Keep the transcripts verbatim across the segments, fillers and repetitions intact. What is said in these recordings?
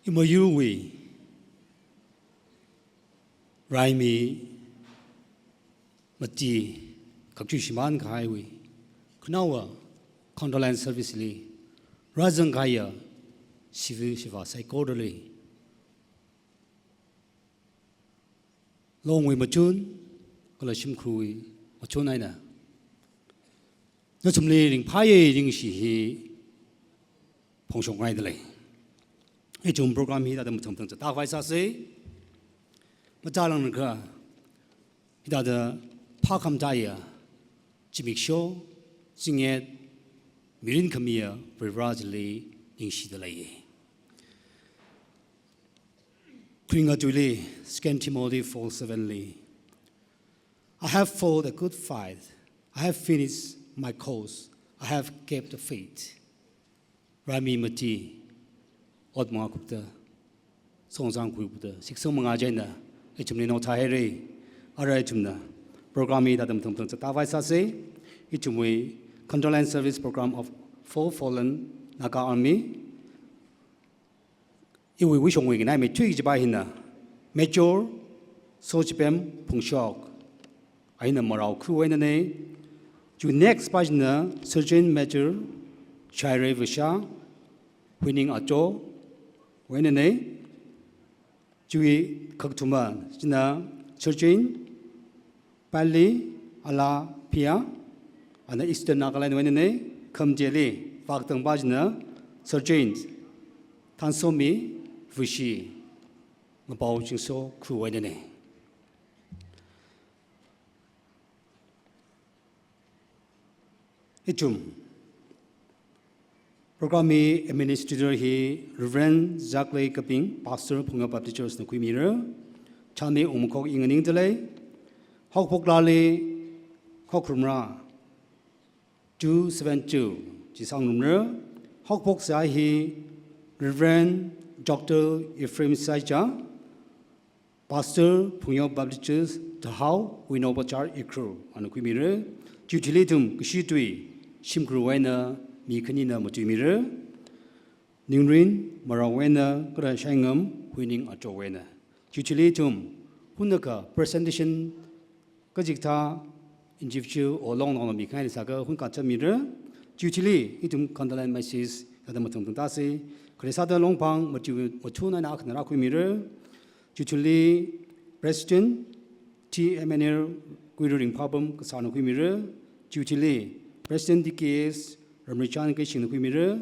Imayurwui raimi mati kakchui shimānkahaiwui khanaowa condolence service li rāzangkahaiya shiva shiva saikorali Longwui machun, kala shimkhurwui machun eina nathumli ringphāya ringshi hi phongshokngaidalei. Ithum program hi hithāda mathang mathang zatda khavai sāsa. Machālānglaga hithāda phākhamataiya zimiksho, zingyet, mirin khamiya Varivara chili ningshidalei. Kharinga tuili, Second Timothy four seven li, "I have fought a good fight. I have finished my course. I have kept the faith." Raimi mati, ot mangakupta, songzang khuikupta, shitkasang manga chieina ithumli nothahaira. Ara ithumna program hi hithāda mathang mathang zatda khavai sāsa. Ithumwui condolence service program of four fallen Naga Army. Iwui vāshongwui nganaimeithui kajipa hina Major Sochipem Phungshok, a hina Marao khawui einana. Chiwui next pa china Sergeant Major Shairei Vasha, Huining Acho wui einana. Chiwui kakathuma china Sergeant Pali Ala Phia, ana Eastern Nagaland wui einana. Khamateli vākatangpa china Sergeant Thansomi Vushi, Ngapao Chingso khawui einana. Ithum program hi administrator hi Reverend Zaklei Kaping, Pastor Phungyo Baptist Church na khuimira. Chānmei ungmakhok i nganingdalei. Haokaphok laali Khokharum rā two seven two chi sāngarumra. Haokaphok sā hi Reverend Doctor Ephraim Saija, Pastor Phungyo Baptist Church, Thahao, Wino Bazar, Ukhrul, ana khuimira. Chiwui thili ithum kashi tui shimkhurwui eina mi khanina matuimira. Ningrin Marao wui eina, kala Shaingam Huining Acho wui eina. Chiwui thili ithum hunakha presentation kachikathā individual or long long mi khangaili sākha hun kachāmira. Chiwui thili ithum condolence message hithāda mathang mathang tāsa. Khare sāda Longphang mati machun eina akhana rākhuimira. Chiwui thili President T Emmanuel Kuiru Ringphapam Kasarna khuimira. Chiwui thili President D K S Ramrichan Keishingna khuimira.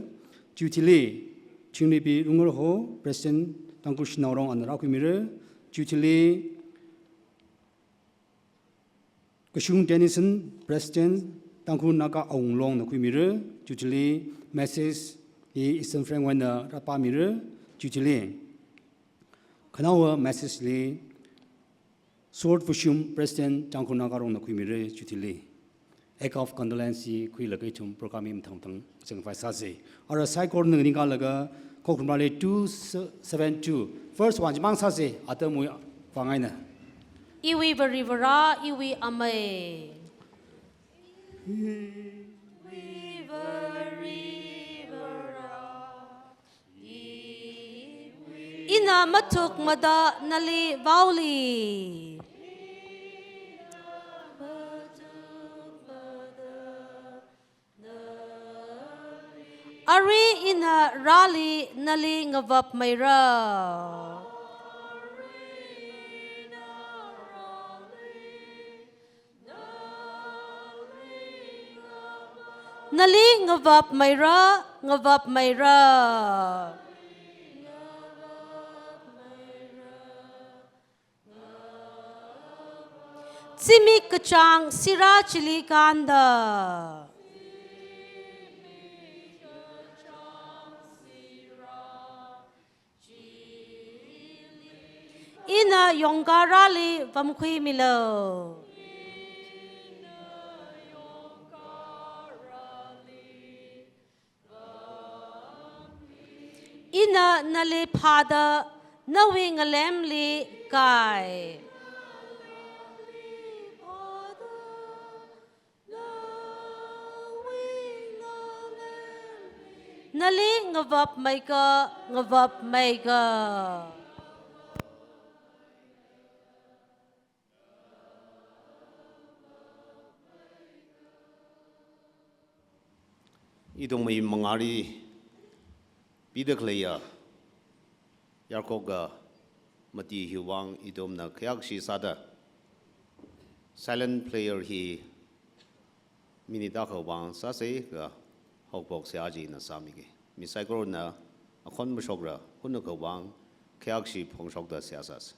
Chiwui thili Chingripi Rungarho, President Tangkhul Shanao Rong ana rākhuimira. Chiwui thili Kashung Dennison, President Tangkhul Naga Awung Long na khuimira. Chiwui thili message hi Eastern Frank wui eina rāpāmira. Chiwui thili khanaowa message li Sword Vushum, President Tangkhul Naga Rong na khuimira. Chiwui thili act of condolence hi khuilaga ithum program hi mathang mathang zangkhavai sāsa. Ara saikorana nganingkalaga Khokharum rāli two seven two, first one chimang sāsa, atamwui vang eina. Iwui Varivara, iwui Amei. Iwui Varivara, iwui Ina mathukmada nali vaoli. Arui ina rāli nali ngavapmeira. Nali ngavapmeira, ngavapmeira. Zimik kachāng sirā chili kānda. Ina yongkarali vamkhuimilu. Ina nali phāda nawui ngalemli kai. Nali ngavapmeika, ngavapmeika. Ithumwui mangāli pida khaleiya yarkhoka mati hiwui vang ithumna khayākashi sāda silent prayer hi minute akha vang sāsa kha haophok seihā china sāmiki. Mi saikorana akhon mashokra hunakha vang khayākashi phongshokda seihā sāsa.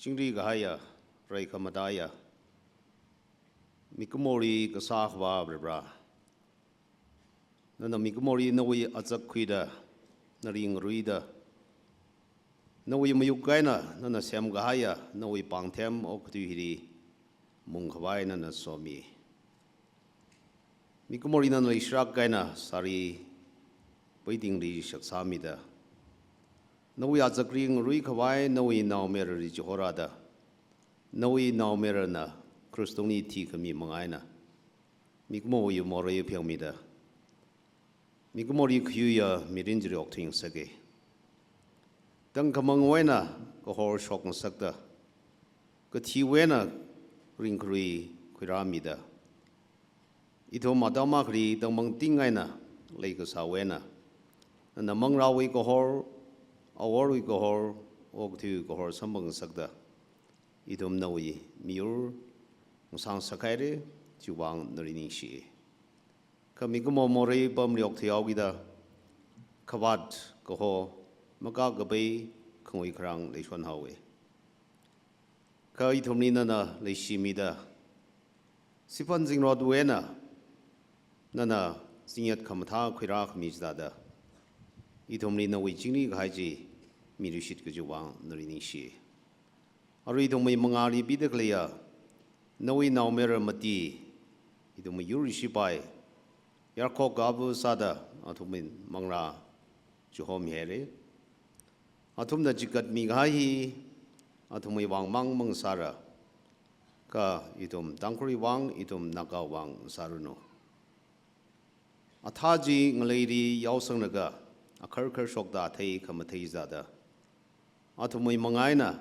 Chingri kahaiya, rai khamataiya, mikumoli kasā Akhava Varivara, nana mikumoli nawui azak khuida, nali ngaruida, nawui mayuk eina nana semkahaiya nawui pāngthem okathui hili mungkhavai nana somi. Mikumoli nana leishilāk eina sāri peitingli shaksāmida, nawui azakli ngaruikhavai nawui naomayarali chihorāda, nawui naomayarana krush tungli thikhami manga eina mikumowui morei phengmida, mikumoli khayuiya mirin chili okthuingasaka. Tangkhamangwui eina kahor shokngasakta, kathiwui eina ringkharui khuirāmida, ithum atam akhali tangmangting eina leikasāwui eina, nana manglāwui kahor, aworwui kahor, okathuiwui kahor samphangngasakta, ithum nawui miyur ngasāngasakhaira, chiwui vang nali ningshi. Kha mikumo morei pamli okthuihaokida, khavāt kaho, makā kapai, khangui kharang leishonhaowa. Kha ithumli nana leishimida, siphan zingrotwui eina nana zingyat khamathā khuirākhami chithāda, ithumli nawui chingri kahai chi miluishit kajiwui vang nali ningshi. Arui ithumwui mangāli pida khaleiya nawui naomayara mati, ithumwui yurwui shipai, yarkhok ava sāda athumwui manglā chihomihaira. Athumna chikatmi kahai hi athumwui vang mang mangasāra, kha ithum Tangkhulwui vang, ithum Nagawui vang sāranu. Athā chi ngaleili yaosanglaga akharkhar shokda athei khamathei sāda, athumwui manga eina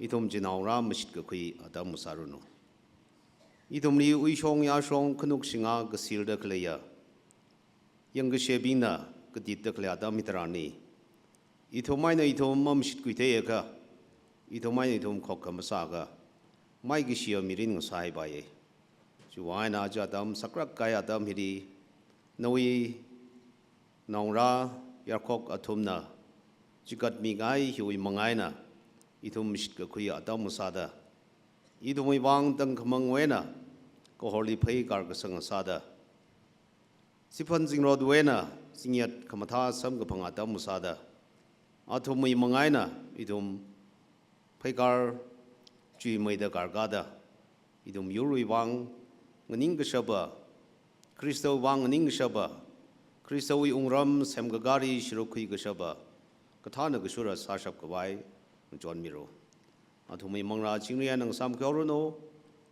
ithum chinaongarā mashitkakhui atam ngasāranu. Ithumli uishong yāshong khanuk shinga kasilda khaleiya yangkashebingna katitda khalei atam hitharanli, ithum eina ithum mamashitkuithei akha, ithum eina ithum khokkha masāakha, maikashiya mirin ngasāhaipaiya. Chiwui vang eina aja atam saklāk kahai atam hili, nawui naongarā yarkhok athumna chikatmi kahai hiwui manga eina ithum mashitkakhui atam ngasāda, ithumwui vang tangkhamangwui eina kahorli pheikar kasang ngasāda, siphan zingrotwui eina zingyat khamathā samkaphang atam ngasāda, athumwui manga eina ithum pheikar chuimeida karkada, ithum yurwui vang nganingkashapa, Khristawui vang nganingkashapa, Khristawui wungram semkakāli sharuk khuikashapa, kathāna kashura sāshapkhavai ngachonmilu. Athumwui manglā chingri eina ngasāmkhuihaoranu.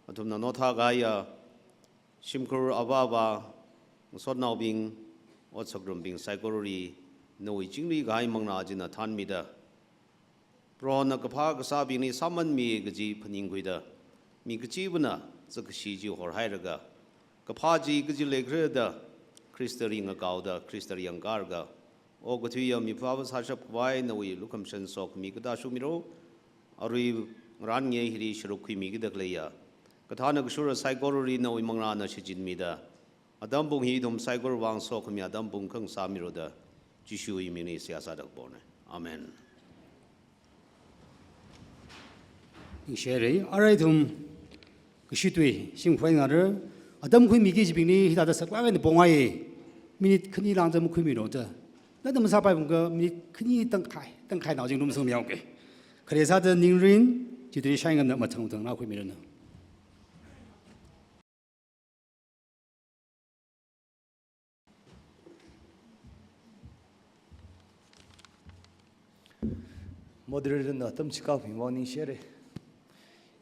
Athumna nothā kahaiya shimkhur ava avā, ngasotnaobing, ot sakrumbing saikorali nawui chingri kahai manglā china thānmida, Prohona kaphā kasābingli sāmanmi kaji phaningkhuida, mi kachivana zakkashi chi horhailaga, kaphā chi kaji leikhala da Khristali ngakaoda, Khristali yangkalaga, okathuiya mipava sāshapkhavai nawui lukhamashan sokhami katā shumilu. Arui ngarān nge hili sharuk khuimikida khaleiya kathāna kashura saikorali nawui manglāna shichinmida, atam pung hi ithum saikorawui vang sokhami atam pung akha ngasāmilu da Jishuwui mingli seihā sāda kapona. Amen. Ningshihaira, arui ithum kashi tui shimkhur eina ngara, atam khuimiki kajibingli hithāda saklāk eina pongai, minute khani lāng atam khuimilu da. Nada masāpai pungka minute khani tangkhai, tangkhai nao jing lumsang mihaoke. Khare sāda ningrin, chitri shaingan na mathang thang na khuimirana. Moderator na atam chikak mi wang ningshire.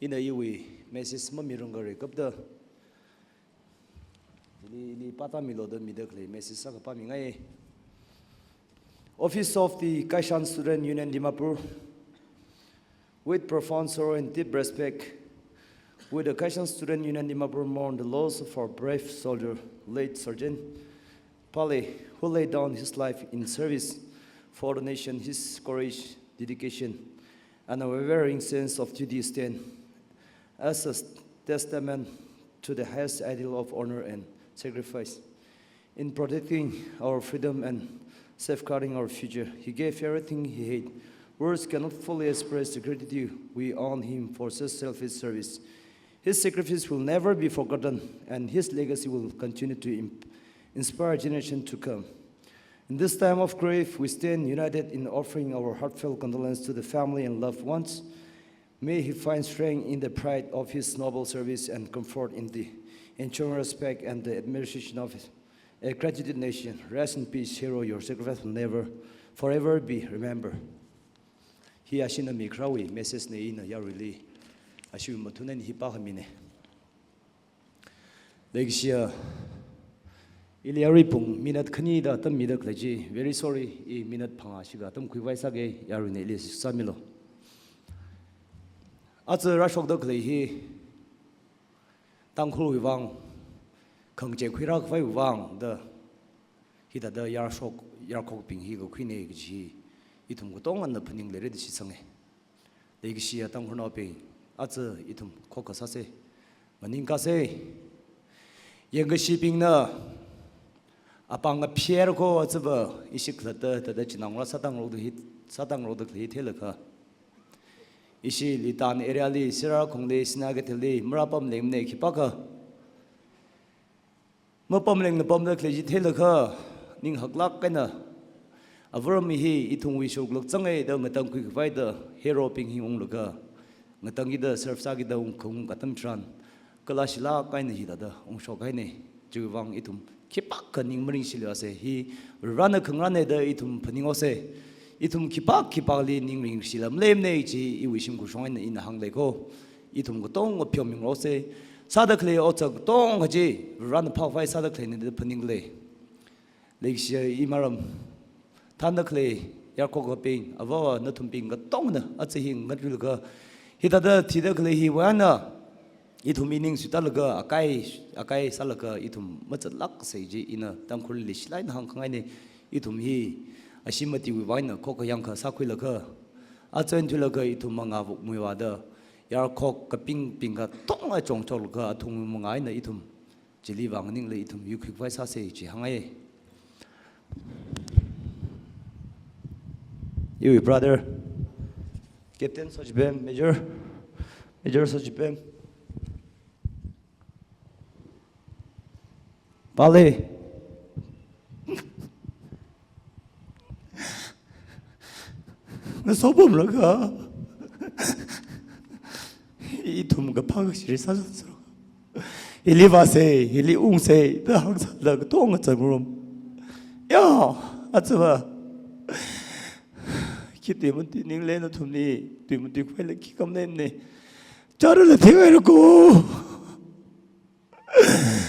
Ina iwui message mamirang kare kapda. Ili, ili pata milo da mida khalei message sākapa mingai. Office of the Kaishan Student Union Dimapur. With profound sorrow and deep respect, we, the Kaishan Student Union Dimapur, mourn the loss of our brave soldier, late Sergeant Pale, who laid down his life in service for the nation. His courage, dedication, and unwavering sense of duty stand as a testament to the highest ideal of honor and sacrifice. In protecting our freedom and safeguarding our future, he gave everything he had. Words cannot fully express the gratitude we owe him for such selfless service. His sacrifice will never be forgotten, and his legacy will continue to imp-, inspire generations to come. In this time of grief, we stand united in offering our heartfelt condolence to the family and loved ones. May he find strength in the pride of his noble service and comfort in the enduring respect and the admiration of a gratitude nation. Rest in peace, hero. Your sacrifice will never, forever be remembered. Hi ashina mikrawui message ne ina yaruili. Ashu mathuna hi pākhamine. Leikashiya, ili yarui pung minute khani da tam mida khalei chi. Very sorry, i minute phangā shikha tam khuivai sāge, yaruina ili sāmilo. Aja rāshokda khalei hi, Tangkhulwui vang, khangachei khuirākhavaiwui vang da, hithāda yarshok, yarkhokbing hi kakhuine kaji, ithum katongana phaning leire da shitsange. Leikashiya Tangkhulnaobing, aja ithum khokkha sāse, maningkāse. Yangkashibingna, apāng apher ko aja va, ishi khalatta, thāda chinaongarā sātang rokda hi, sātang rokda khalei hi theilaga. Ishi Litan area li, Sirarakhongli, Sinakeithel li, marāpamlengmane khipākha. Mapamlengna pamda khalei chi theilaga, ning haklāk eina, Avāram hi ithumwui shoklāk zange da ngatangkhui khavai da, hero bing hi unglaga, ngatangkida serve sākida ungkhaung atam tharan, kala shilāk eina hithāda ungshok haine. Chiwui vang ithum khipākha ning maringshilase, hi Varena khangarāne da ithum phaningose. Ithum khipā khipāli ning ringshila maleimane chi iwui shimkhur shong eina ina hāngle ko. Ithum katonga pheomingrose. Sāda khalei otsak katonga chi Varena phākhavai sāda khaleine da phaningle. Leikashiya imaram thānda khalei yarkhokabing, avāva nathumbing katongana aja hi ngatluilaga, hithāda thida khalei hiwui vangna, ithum ining suitālaga, akai, akai sālaga, ithum mazatlākse chi ina Tangkhulli shilāk eina hāngkhangaine. Ithum hi ashi matiwui vangna khokkha yangkha sākhuilaga, aja eina thuilaga ithum mangā vukmui vāda, yarkhokabingbing katonga chongchoklaga, athumwui mangā eina ithum chili vang ningli ithum yuikhuikhavai sāse chi hāngai. Iwui brother, Captain Sochipem, Major, Major Sochipem. Pale. Ngasopamlaga, ithum kaphā kashiri sāsāsāro. Hili vāse, hili ungse, da hāngsāda katonga zangrum. Ya, aja va. Khi tui matui ningle nathumli, tui matui khuilaga khikha maleimane. Chara la thinghaira ko.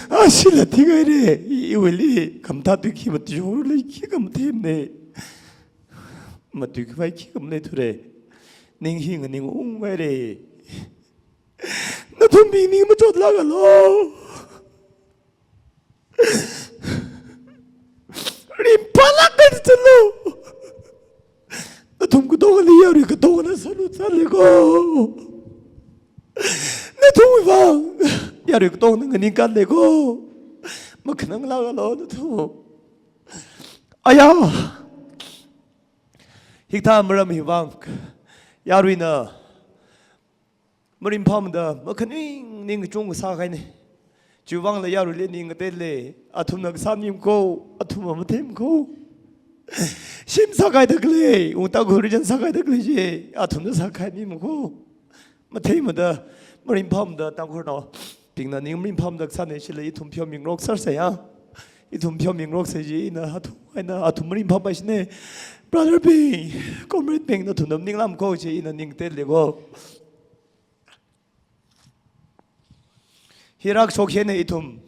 Ashila thinghaire, iwuili, khamathā tui khi matui shokra khikha matheimane. Matui khavai khikha maleithure. Ning hi nganing unghaire. Nathumbing ning machotlākalo. Ringphālāk eina zatlo. Nathum katongali yarui katongana salute sāle ko. Nathumwui vang yarui katongana nganingkānle ko. Makhananglākalo nathum. Aya. Hikathā maram hi vang yaruina maringphāmada makhaning ning kachungkha sākahaine. Chiwui vangla yaruili ning ngateile, athumna kasā ning ko, athumna matheim ko. Shim sākaida khalei, ungta khuri jan sākaida khalei chi, athumna sākhaimi mako. Matheimada, maringphāmada, Tangkhulnaobingna ning maringphāmada sāne, chili ithum pheomingarok sāsei ya. Ithum pheomingarok sāsei chi, ina athum, ina athum maringphāpai shine. Brother bing, comrade bing, nathumna maningla mako chi, ina ningtele ko. Hi rākashok hina ithum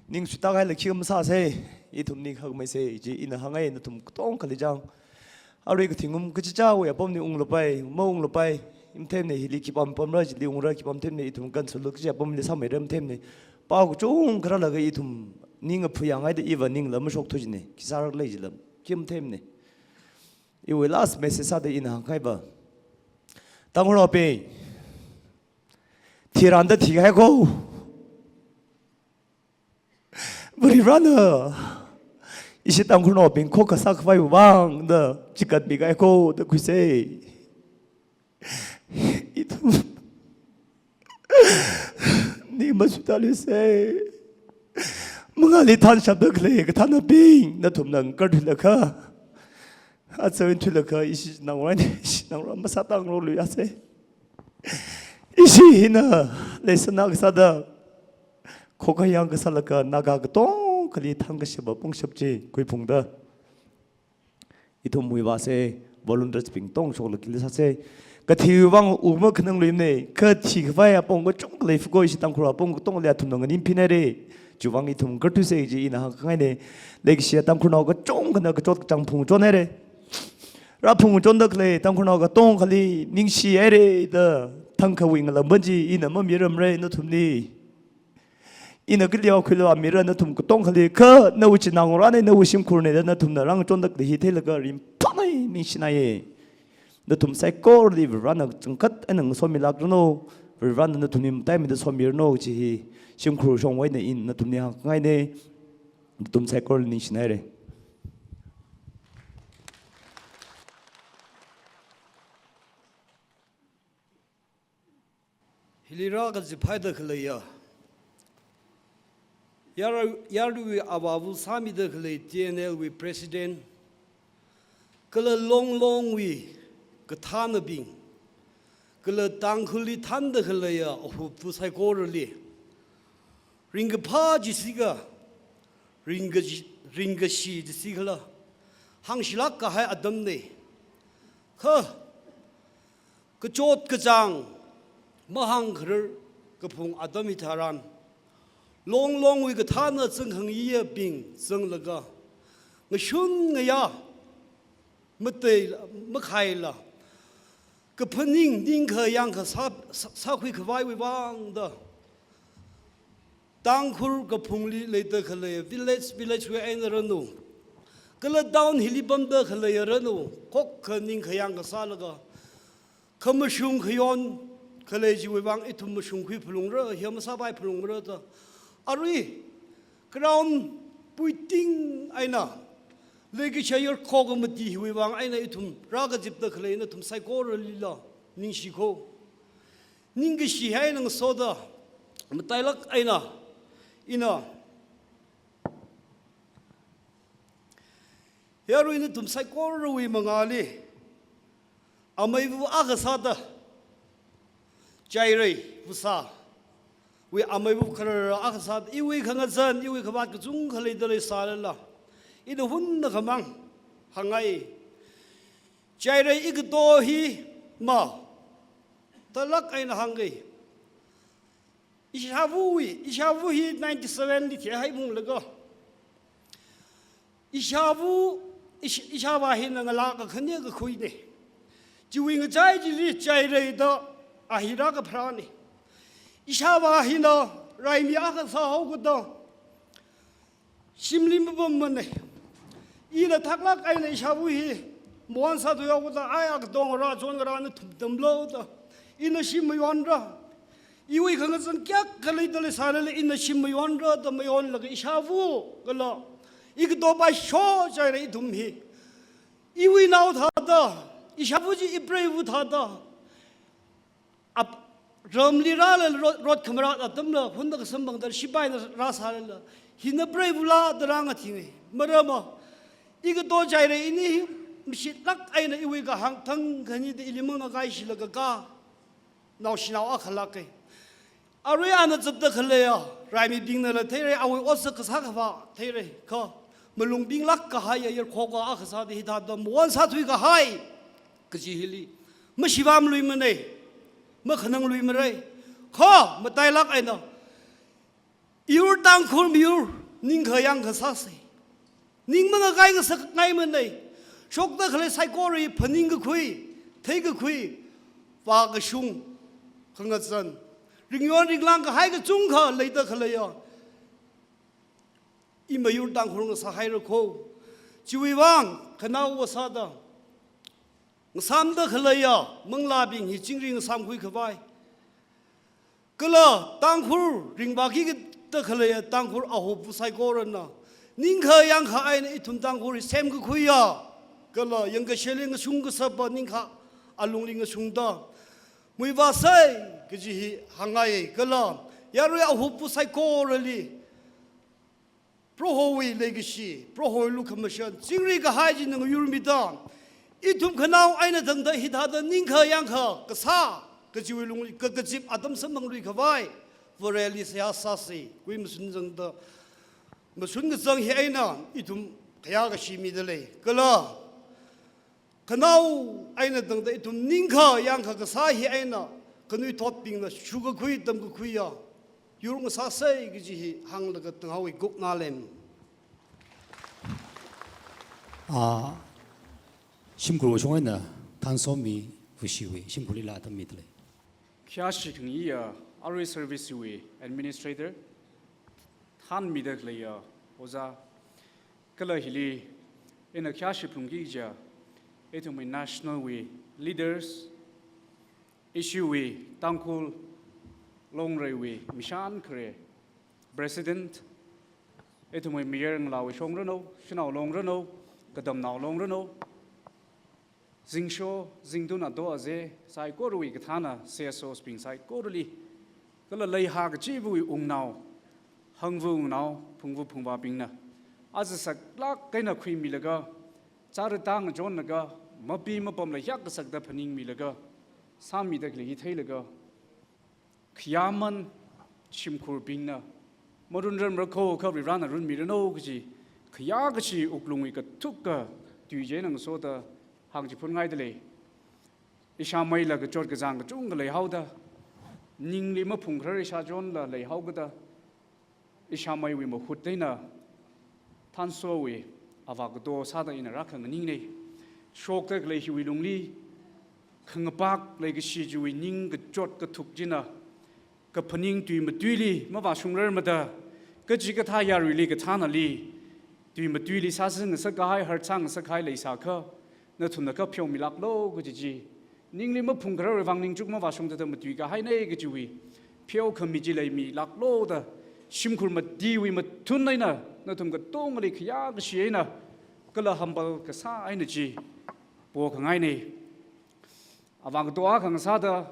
ning suitāhaila khi masāsei, ithum ning hakmeisei chi ina hāngngai nathum katongali chang. Arui kathingkum kachichāwui apamli unglapai, maunglapai, matheimane, hili khipam pamra, chili ungra khipam theimane, ithum kansuluk chi apamli sāmeira matheimane. Pao kachungkha rālaga ithum ning aphuyangaida iva ningla mashokthu jine, khi sāra khalei chila, khi matheimane. Iwui last message sāda ina hāngkahaiva, Tangkhulnaobing, thiranda thikahai ko. Varivarana ishi Tangkhulnaobing khokkha sākhavai vangda chikatmikahai ko da khuisei. Ithum ning masuitāluisei. Mangāli thanshapda khalei kathānabing, nathumna ngakarthuilaga, atsawin thuilaga, ishi nangrane, ishi nangra masātāngarokluiasei. Ishi hina leisāna kasāda, khokkha yangkasā laga, Naga katongali thangkashapa pongshap chi khuiphungda, ithumwui vāsei, volunteers bing tong shoklaga khili sāsei. Kathiwui vang u makhanangluimane, kathi khavai apong kachungkha lei fuko, ishi Tangkhul apong katongali athumna nganingphinhaire. Chiwui vang ithum ngakarthuisei chi ina hāngkhangaine. Leikashiya Tangkhulnao kachungkhana kachot kachāng phungchonhaire. Rāphungchonda khalei Tangkhulnao katongali ningshihaire da, thangkhawui ngalāngban chi ina mamirarmara nathumli. Ina kali yao khuilu amira nathum katongali, kha nawui chinaongarāne, nawui shimkhurne da nathumna rāngchonda khalei hi theilaga ringphānai, ningshinaiye. Nathum saikorali Varivarana changkhat eina ngasomilākranu, Varivarana nathumli mataimeida somiranu chi hi shimkhur shongwui eina ina nathumli hāngngaine, nathum saikorali ningshinaire. Hili rākaziphaida khaleiya, yar-, yarui avāva sāmida khalei T N L wui President, kala Longlongwui kathānabing, kala Tangkhulli thānda khaleiya ahupva saikorali, ringkaphā chi sika, ringkashi, ringkashi chi sikala, hāngshilāk kahai atamne. Kha, kachot kachāng mahāngkharar kaphung atam hitharan, Longlongwui kathāna zangkhangayiya bing zanglaga, ngashun ngayā matei makhaila, kaphaning ningkha yangkha sā, sā, sākhui khavaiwui vangda, Tangkhul kaphungli leida khalei village, village wui eina ranu, kala town hili pamda khaleiya ranu, khokkha ningkha yangkha sālaga, khamashung khayon khalei chiwui vang ithum mashungkhui phalungra, hi masāpai phalungra da. Arui, ground puiting eina, leikashiya yarkho committee hiwui vang eina ithum rākazipda khalei nathum saikoralila ningshi ko. Ningkashi eina ngasoda, matailāk eina, ina, yarui nathum saikorawui mangāli, ameiva akha sāda, Chairei Vusāwui ameiva kharara akha sāda, iwui khangazan, iwui khavāt kachungkha leida leisālala, ina hunna khamang hāngngai. Chairei ikato hi ma, tālāk eina hāngngai. Ishāvawui, ishāva hi ninety-seven li thihai munglaga, ishāva, ish-, ishāvā hina ngalā kakhane kakhuine. Chiwui ngachai chili Chairei da a hi rākapharāne. Ishāvā hina raimi akha sāhaokada, shimli mapammane. Ina thaklāk eina ishāva hi mawon sāthuihaokada, ai, akatong rā, chon rā, nathum tamlu da, ina shim mayonra. Iwui khangazan kayākha leida leisālala ina shim mayonra da mayonlaga ishāva kala ikato paisho Chairei ithum hi, iwui nao thāda, ishāva chi ipreiva thāda, ap-, ramli rālala rot, rot khamarāt atamla, hunda kasamphangda shipaina rāsālala, hina preivala da rāngathingai. Maramva, I kato chaira, ini mashitlāk eina iwui kahāng thang khani da ili mangakhaishilaga ka, naoshinao akha lāka. Arui ana zatda khaleiya raimibingnala theira, awui otsak kasā khavā theira, kha malungbing lāk kahaiya yarkhoka akha sāda hithāda mawon sāthui kahai kaji hili mashivāmluimana, makhanangluimara. Kha matailāk eina, yur Tangkhul miyur ningkhayāng kasāsa. Ning mangakai ngasakngaimana. Shokda khalei saikora phaningkakhui, theikakhui, vākashung, khangazan, ringyon ringlāng kahai kachungkha leida khaleiya, i mayur Tangkhul ngasāhaira kho. Chiwui vang khanaowa sāda ngasāmda khaleiya manglābing hi chingri ngasāmkhui khavai, kala Tangkhul ringvāki kida khaleiya Tangkhul ahopu saikorana ningkhayāng kha eina ithum Tangkhul hi semkakhuiya, kala yangkashili ngashung kasāpa ningkha alungli ngashungda muivāsa kaji hi hāngngai. Kala yarui ahopu saikorali Prohowui leikashi, Prohowui lukhamashan chingri kahai china ngayurmida, ithum khanao eina tangda hithāda ningkhayāng kha kasā kajiwui lungli kakazip atam samphanglui khavai Vareli seihā sāsa. Kui mashun zangda, mashun kazang hi eina ithum khayā kashi mida lei. Kala khanao eina tangda ithum ningkhayāng kha kasā hi eina khanuithotbingna shukakhui tamkakhuiya yur ngasāsa kaji hi hānglaga tanghaowa. Goknalem. Ah, shimkhur vāshung eina Thansomi Vushiwui shimkhurlila atam mida lei. Khayāshi khangayiya arui service wui administrator, thanmida khaleiya ojā, kala hili ina khayāshi phalungki kaja ithumwui national wui leaders, ishiwui Tangkhul Longreiwui mishan khare president, ithumwui mayar ngalāwui shong ranu, shanao long ranu, katamnao long ranu, zingsho, zingtun ato aze saikorawui kathāna C S Os bing saikorali, kala leihā kachivawui wungnao, hangva wungnao, phungva phungvābingna aja saklāk eina khuimilaga, chara tang jonlaga, mapi mapamla hiyākha sakda phaningmilaga sāmida khalei hi theilaga, khayāman shimkhurbingna marunrarmara kho, kha Varivarana runmiranu kaji khayā kashi wuklungwui kathuka tui china ngasoda hāngchiphunngaida lei. Ishāmeila kachot kachāng kachungkha leihaoda, ningli maphungkharar ishāchonla leihaokada, ishāmeiwui mahut eina Thansowui avā kato sāda ina rākhanganingna. Shokda khalei hiwui lungli khangapak leikashi chiwui ning kachot kathuk china kaphaning tui matuili mavāshungrarmada, kachikathā yaruili kathānali tui matuili sāsā ngasak kahai, harsa ngasak kahai leisākha, nathumna kha pheomilāklu kaji chi, ningli maphungkhararwui vang ningchuk mavāshungda matui kahaina kajiwui pheokhami chi leimilāklu da, shimkhur matiwui mathun eina nathum katongali khayā kashi eina kala humble kasā eina chi pokhangaina. Avā kato akha ngasāda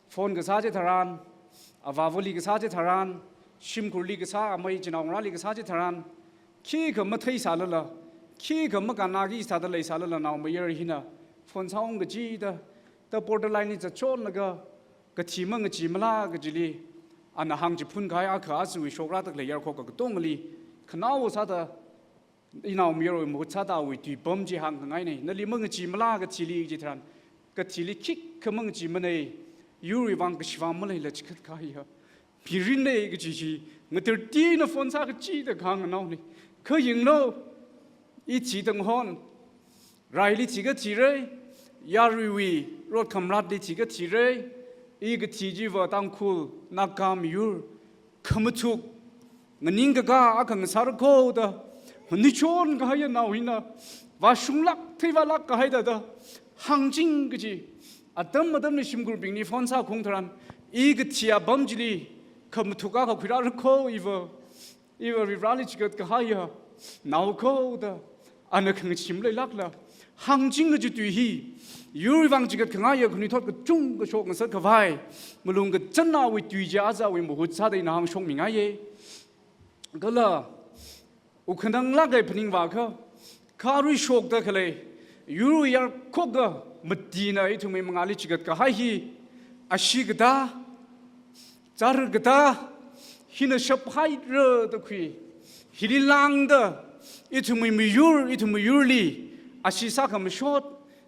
phone kasā chitharan, avāvali kasā chitharan, shimkhurli kasā, amei chinaongarāli kasā chitharan, khikha matheisālala, khikha makannaki sāda leisālala, naomayara hina phone sāung kachida, ta borderline li zatchonlaga kathi mangachimala kajili ana hāngchiphun kahai akha, ajawui shokrada khalei yarkhoka katongali khanao sāda, inaomayarwui mahut sāda awui tuipam chi hāngkhangaina. Nali mangachimala kathili chitharan, kathili khikha mangachimana, yurwui vang kashivā maleila chikat kahaiya mirinna kaji chi ngatartina phone sā kachida kahāng anaona. Kha yanglu, i thi tanghon, raili thikha thira, yaruiwui rotkhamaratli thikha thira, i kathi chiva Tangkhul, Naga miyur khamathuk, nganingkakā akha ngasāra kho da, nichon kahaiya nao hina vāshunglāk theivālāk kahai thāda hāngching kaji. Atam atamli shimkhurbingli phone sākhaung tharan, i kathi apam chili khamathuk akha khuirāra kho iva, iva Varivarali chikat kahaiya nao kho da, ana khangachim leilākla hāngching kaji tui hi, yurwui vang chikat kahaiya khanuithot kachungkha shokngasak khavai malung kachānnaowui tui chi ajawui mahut sāda ina hāngshokmingaiya. Kala wukhanang lākei phaningvākha, Kha arui shokda khalei yur yarkhoka matina ithumwui mangāli chigat kahai hi, ashee katā, chara katā, hina shaphaira da khui. Hili lāngda ithumwui miyur, ithumwui yurli ashee sākhamashot,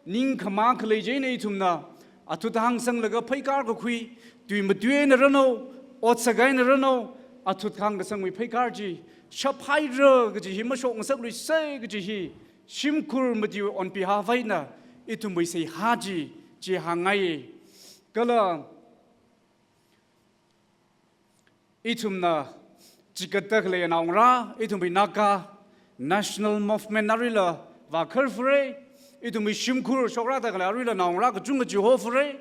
ningkhama khalei chieina ithumna athut hāngsanglaga pheikar kakhui, tui matui eina ranu, otsak eina ranu, athut hāngkasangwui pheikar chi shaphaira kaji hi mashokngasakluisei kaji hi shimkhur matiwui on behalf eina ithumwui seihā chi, chi hāngngai. Kala ithumna chigatda khalei naongarā, ithumwui Naga National Movement aruila vākharfura, ithumwui shimkhur shokrāda khalei aruila naongarā kachungkha chihofura,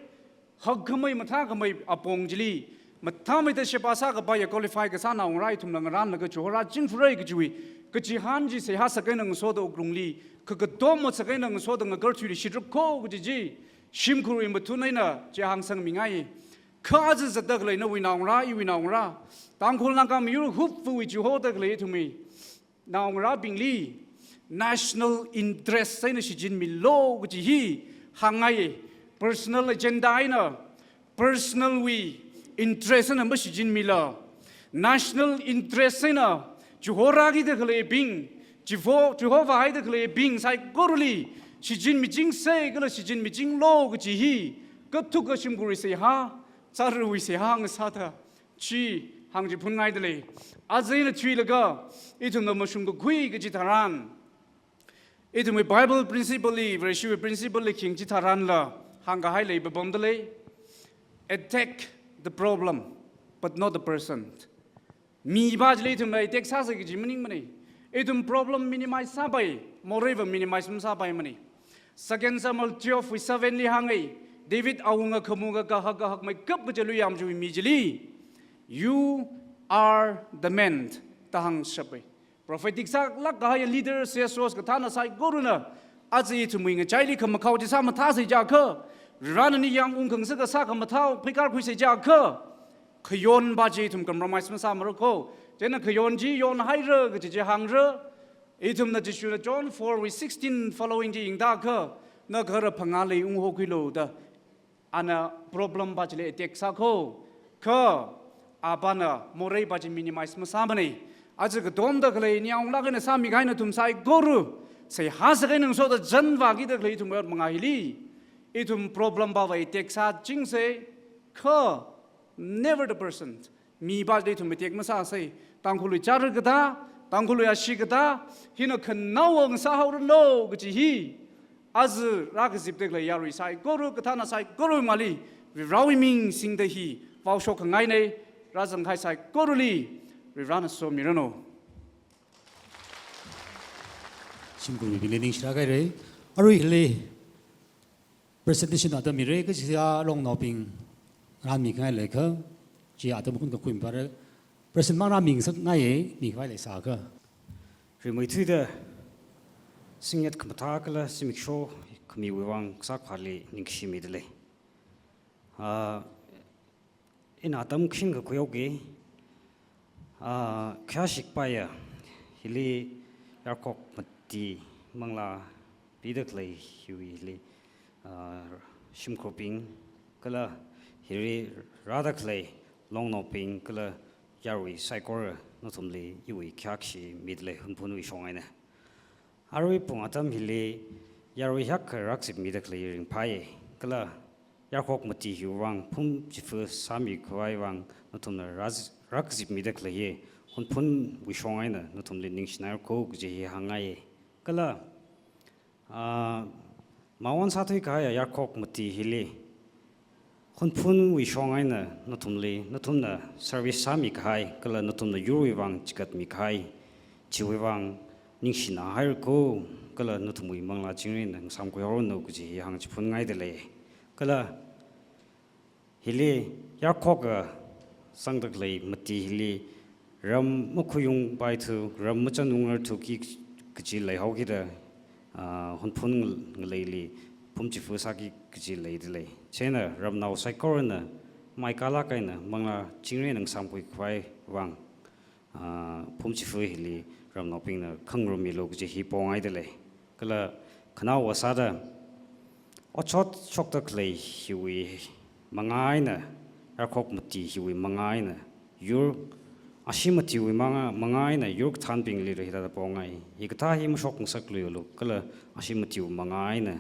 hakkhamei mathākhamei apong chili mathāmeida sheba sākapaiya qualify kasā naongarā ithumna ngarānlaga chihorāchingfura kajiwui kachihān chi seihā sākahaina ngasoda wuklungli khakatom ot sākahaina ngasoda ngakarthuili shitrakho kaji chi shimkhurwui mathun eina chi hāngsangmingai. Kha aja zatda khalei nawui naongarā, iwui naongarā, Tangkhul Naga miyur hupvawui chihoda khalei ithumwui naongarābingli national interest eina shichinmilu kaji hi hāngngai. Personal agenda eina, personal wui interest eina mashichinmila, national interest eina chihorākida khaleibing, chiho-, chihorāhaida khaleibing saikorali shichinmichingsei kala shichinmichinglu kaji hi kathuka shimkhurwui seihā, charawui seihā ngasāda chi hāngchiphunngaidalei. Aja ina thuilaga ithumna mashung kakhui kaji tharan, ithumwui Bible principle li, Vareshiwui principle li khing chitharanla hāngkahai lei papamdalei. Attack the problem, but not the person. Mipa chili ithumna attack sāsei kaji maningmanei. Ithum problem minimize sāpai, moreiva minimize masāpaimanei. Second Samuel twelve wui seven li hāngai, David awunga khamunga kahak kahakmeikap kaja luiyam chiwui mi chili, "You are the man," da hāngshapai. Prophetic sālāk kahaiya leader, C S Os kathāna saikorana aja ithumwui ngachaili khamakhao chi sāmathāsei jiakha, Varena ningyāng ungkhangasak kasā khamathao pheikar khuisei jiakha, khayonpa chi ithum compromise masāmarako. Chieina khayon chi yonhaira kaji chi hāngra. Ithumna Jishuna John four wui sixteen following chi yangda kha, na khara phangāli unghokhuilu da, ana problempa chili attack sāko. Kha apana moreipa chi minimize masāmanei. Aja katomda khalei ningyāng unglāk eina sāmikahai nathum saikora, seihā sākahaina ngasoda chānvākida khalei ithumwui ot mangā hili, ithum problempava attack sāchingsei, kha never the person. Mipa chili ithum attack masāsei. Tangkhulwui chara katā, Tangkhulwui ashee katā, hina khanaowa ngasāhaoranu kaji hi aja rākazipda khalei yarui saikora, kathāna saikora mangāli Varivarāwui ming singda hi vaoshok khangainei. Rāzangkahai saikorali Varivarāna somiranu. Shimkhurwui bingli ningshilāk haira. Arui hili presentation atam mira, kachiya longnaobing rāmi khangai leikha, chi atam khun kakhui mipara, presentation mang rāmingasakngaiya, mikhavai leisākha. Rimeithuida singyat khamathā kala zimiksho khamiwui vang kasā Khavāli ningshimidalei. Ah, ina atam khin kakhuihaoki, ah, khayāshikpaiya, hili yarkhok mati manglā pida khalei hiwui hili, ah, shimkhurbing kala hili rāda khalei longnaobing kala yarui saikora nathumli iwui khayākshi midalei Hunphunwui shong eina. Arui pung atam hili yarui hiyākha rākazipmida khalei ringphāya, kala yarkhok mati hiwui vang phumchifa sāmikhavai vang nathumna rāz-, rākazipmida khalei hi Hunphunwui shong eina nathumli ningshinairako kaji hi hāngngaiya. Kala, ah, mawon sāthuikahaiya yarkhok mati hili Hunphunwui shong eina nathumli, nathumna service sāmikahai, kala nathumna yurwui vang chigatmikahai, chiwui vang ningshina hairako, kala nathumwui manglā chingri eina ngasāmkhuihaoranu kaji hi hāngchiphunngaidalei. Kala hili yarkhoka zangda khalei mati hili ram makhuiyungpaithu, ram machanungrarthuki kaji leihaokida, ah, Hunphun ngal-, ngaleili phumchifa sāki kaji leidalei. Chieina ramnao saikorana maikālāk eina manglā chingri eina ngasāmkhuikhavai vang, ah, phumchifa hili ramnaobingna khangarum milu kaji hi pongaidalei. Kala khanaowa sāda, otshot shokda khalei hiwui mangā eina, yarkhok mati hiwui mangā eina, yur ashee matiwui mangā, mangā eina yur kathānbingli rāhithāda pongai. Hikathā hi mashokngasakluilu, kala ashee matiwui mangā eina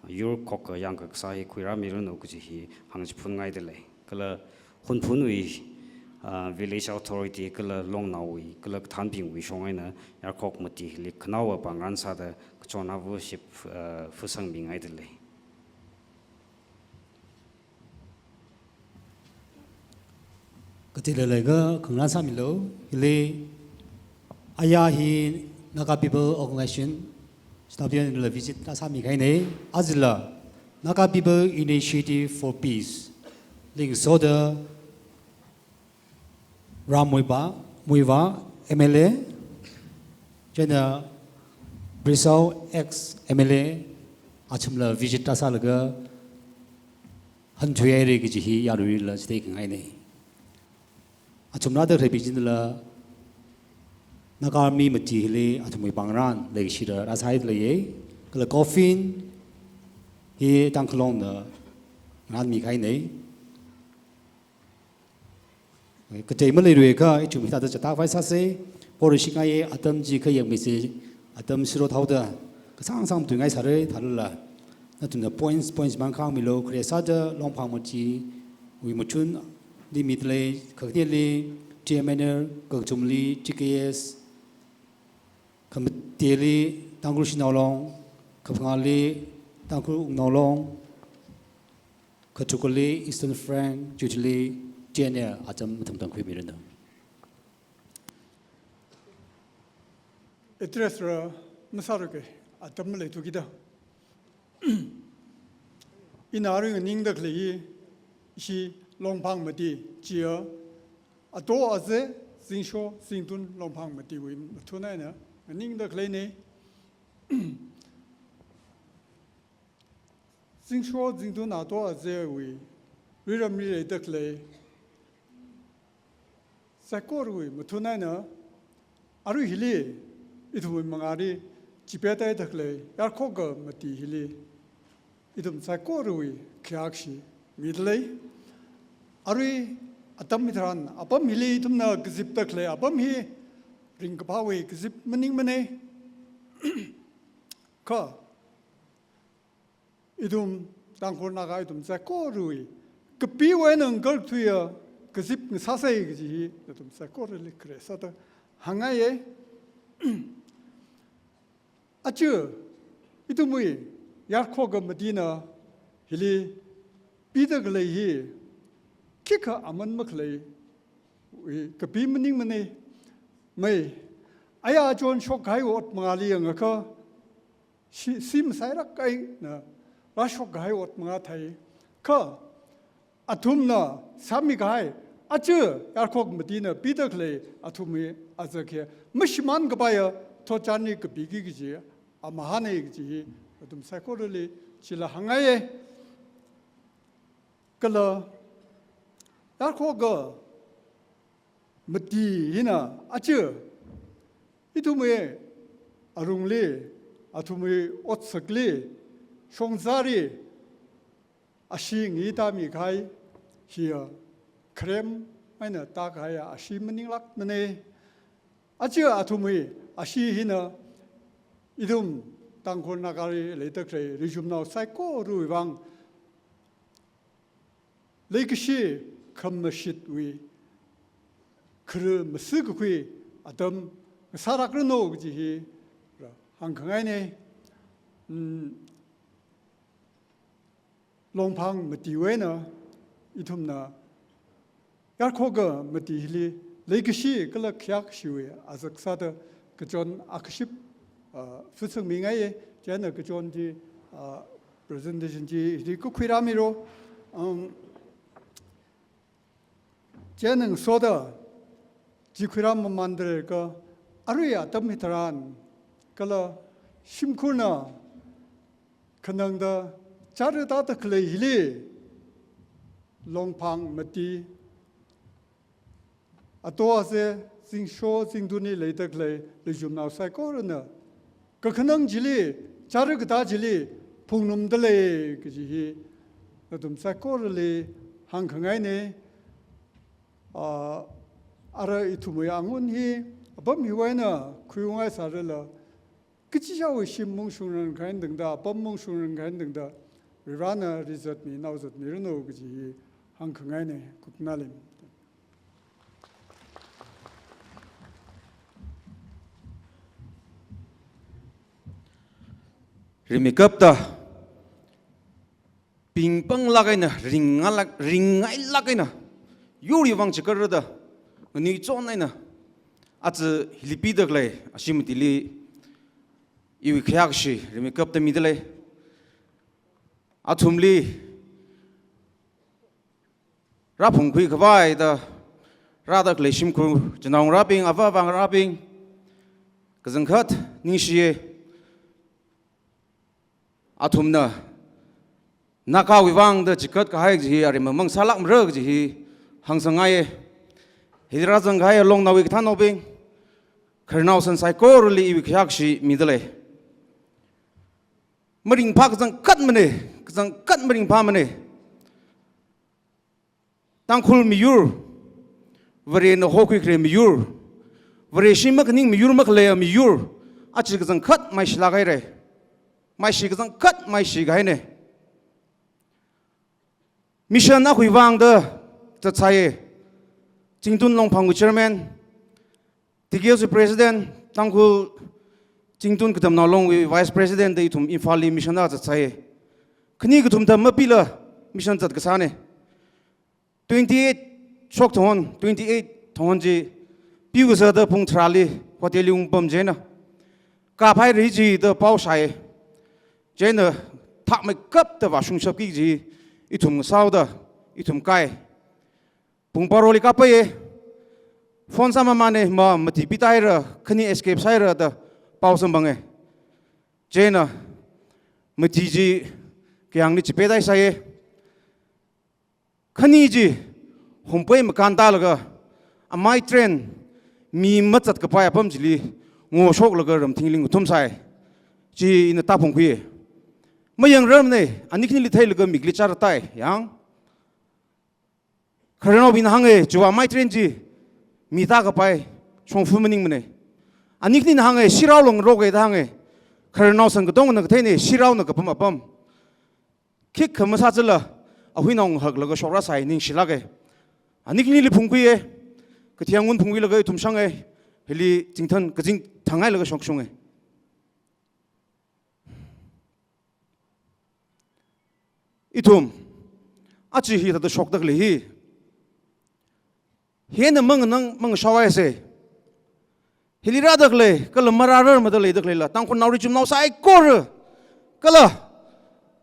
yur khokkha yangkakasā hi khuirāmiranu kaji hi hāngchiphunngaidalei. Kala Hunphunwui, ah, village authority kala longnaowui, kala kathānbingwui shong eina yarkhok mati hili khanaowa pāngran sāda kachon ava ship, ah, fusangmingaidalei. Kateilala khangarān sāmilu, hili aya hi Naga People Organization, Stadion la visit tāsāmikahaina, ajala Naga People Initiative for Peace, Lingsoda Ram Muivah, Muivah, M L A, chieina Brissau ex M L A, athumla visit tāsālaga hāngthuihaira kaji hi yaruila chitheingaina. Athum rāda khalei bichinla Naga Army mati hili athumwui pāngran leikashida rāsāhaidalei. Kala coffin hi Tangkhul Longna nganmikahaina. Katei maleiluiakha ithum hithāda chithākhavai sāsa, porishingaiya, atam chi khayāngmisa, atam shirot haoda, kasāngsang tuingai sāra, thālala. Nathumna points, points mang hāngmilu, khare sāda Longphang matiwui machunli midalei, khakhane li T M N L, kachumli T K S, khamateli Tangkhul Shanao Long, kaphangāli Tangkhul Wungnao Long, kathukali Eastern Flank, chiwuili T N L, atam mathang tangkhuimiranu. Address rā masāra ke, atam maleithukida. Ina arui nganingda khalei hi, ishi Longphang mati, chiya, ato aze, zingsho, zingtun Longphang matiwui mathun eina nganingda khaleina. Zingsho zingtun ato azewui, riram rirei da khalei saikorawui mathun eina, arui hili, ithumwui mangāli, chipethaida khalei yarkhoka mati hili, ithum saikorawui khayākashi midalei. Arui atam hitharan, apam hili ithumna kazipda khalei apam hi ringkaphāwui kazip maningmana. Kha ithum Tangkhul Naga ithum saikorawui kapiwui eina ngakarthuiya kazip ngasāsa kaji hi nathum saikorali khare sāda hāngngaiya. Aja ithumwui yarkhoka matina hili pida khalei hi khikha aman makhaleiwui kapi maningmana. Mai, aya chon shokkahai ot mangāli yangakha, shi, shi masairak eina rāshokkahai ot mangā thei. Kha athumna sāmikahai, aja yarkhok matina pida khalei athumwui azak hi mashimānkapaiya thotchanli kapiki kaji amahāna kaji hi athum saikorali chila hāngngaiya. Kala yarkhoka mati hina aja ithumwui arungli, athumwui otsakli, shongzali ashee ngatāmikahai hiya kharem eina tākahaiya ashee maninglākmana. Aja athumwui ashee hina ithum Tangkhul Nagali leida khalei rijumnao saikorawui vang leikashi khamashitwui khara masākakhui atam ngasālākranu kaji hi rāhāngkhangaina. Mm, Longphang matiwui eina ithumna yarkhoka mati hili leikashi kala khayākashiwui azak sāda kachon akaship, ah, fusangmingaiya. Chieina kachon chi, ah, presentation chi hili khuirāmilu. Um, chieina ngasoda chi khuirāmmamānda leiakha, arui atam hitharan kala shimkhurna khanangda chara tāda khalei hili Longphang mati, ato aze, zingsho zingtunli leida khalei rijumnao saikorana kakhanang chili chara katā chili phungnumda lei kaji hi nathum saikorali hāngkhangaina. Ah, ara ithumwui angun hi apam hiwui eina khuingai sārala, kachichāwui shim maungshungran khain tangda, apam maungshungran khain tangda, Varivarana rizatmi, naozatmiranu kaji hi hāngkhangaina, kuknalim. Rimeikapta pingpanglāk eina, ringngailāk, ringngailāk eina, yurwui vang chikarada, nganuichon eina, aja hili pida khalei ashi matili iwui khayākashi rimeikapta mida lei. Athumli rāphungkhui khavai da rāda khalei shimkhur chinaongarābing, avāvāngarābing, kachangkhat ningshiya. Athumna Nagawui vang da chikat kahai kaji hi arimang mang sālākmara kaji hi hāngsangngaiya. Hili rāzang kahai Longnaowui kathānaobing, khararnaosan saikorali iwui khayākashi mida lei. Maringphā kachangkhatmana, kachangkhat maringphāmana. Tangkhul miyur, Varena hokhuikhare miyur, Vare shim makhaning miyur makhalei miyur, aja kachangkhat maishilāk haira. Maishi kachangkhat maishi kahaina. Mission akhawui vang da zatsai, Chingtun Longphangwui chairman, T K S wui president, Tangkhul Chingtun Katamnao Longwui vice president da ithum Imphalli mission da zatsai. Khani kathum thāda mapila mission zat kasāna. Twenty-eight shok thonghon, twenty-eight thonghon chi, piu kasāda pung tharāli hotelli ungpam chieina, kaphaira jida pao shāya. Chieina thakmeikapta vāshungshapki kaji ithum sāhaoda, ithum kai. Pung baroli kaphaiya, phone sāmamana, ma mati pitaira, khani escape sāhaira da pao samphanga. Chieina mati chi kayāngli chipet haisāya. Khani chi humpui makān tālaga, amei train mi mazat kapai apam chili ngoshoklaga ramthingli ngathumsai. Chi ina tāphungkhuiya. Mayangrarmana, ani khanili theilaga mikli charatai, yang. Khararnaobingna hānga, chiwui amei train chi mi tākapai shongfa maningmana. Ani khanina hānga, shirao long roga da hānga. Khararnaosan katongana katheina, shiraona kapam apam. Khikha masāzatla, ahuinao ngahaklaga shokrasai ningshilāka. Ani khanili phungkhuiya, kathi angun phungkhuilaga ithum shanga, hili chingthan kazing thangailaga shokshunga. Ithum aja hithāda shokda khalei hi, hina manganang mangashao haisa. Hili rāda khalei, kala marārarmada leida khaleila, Tangkhulnao richumnao saikora, kala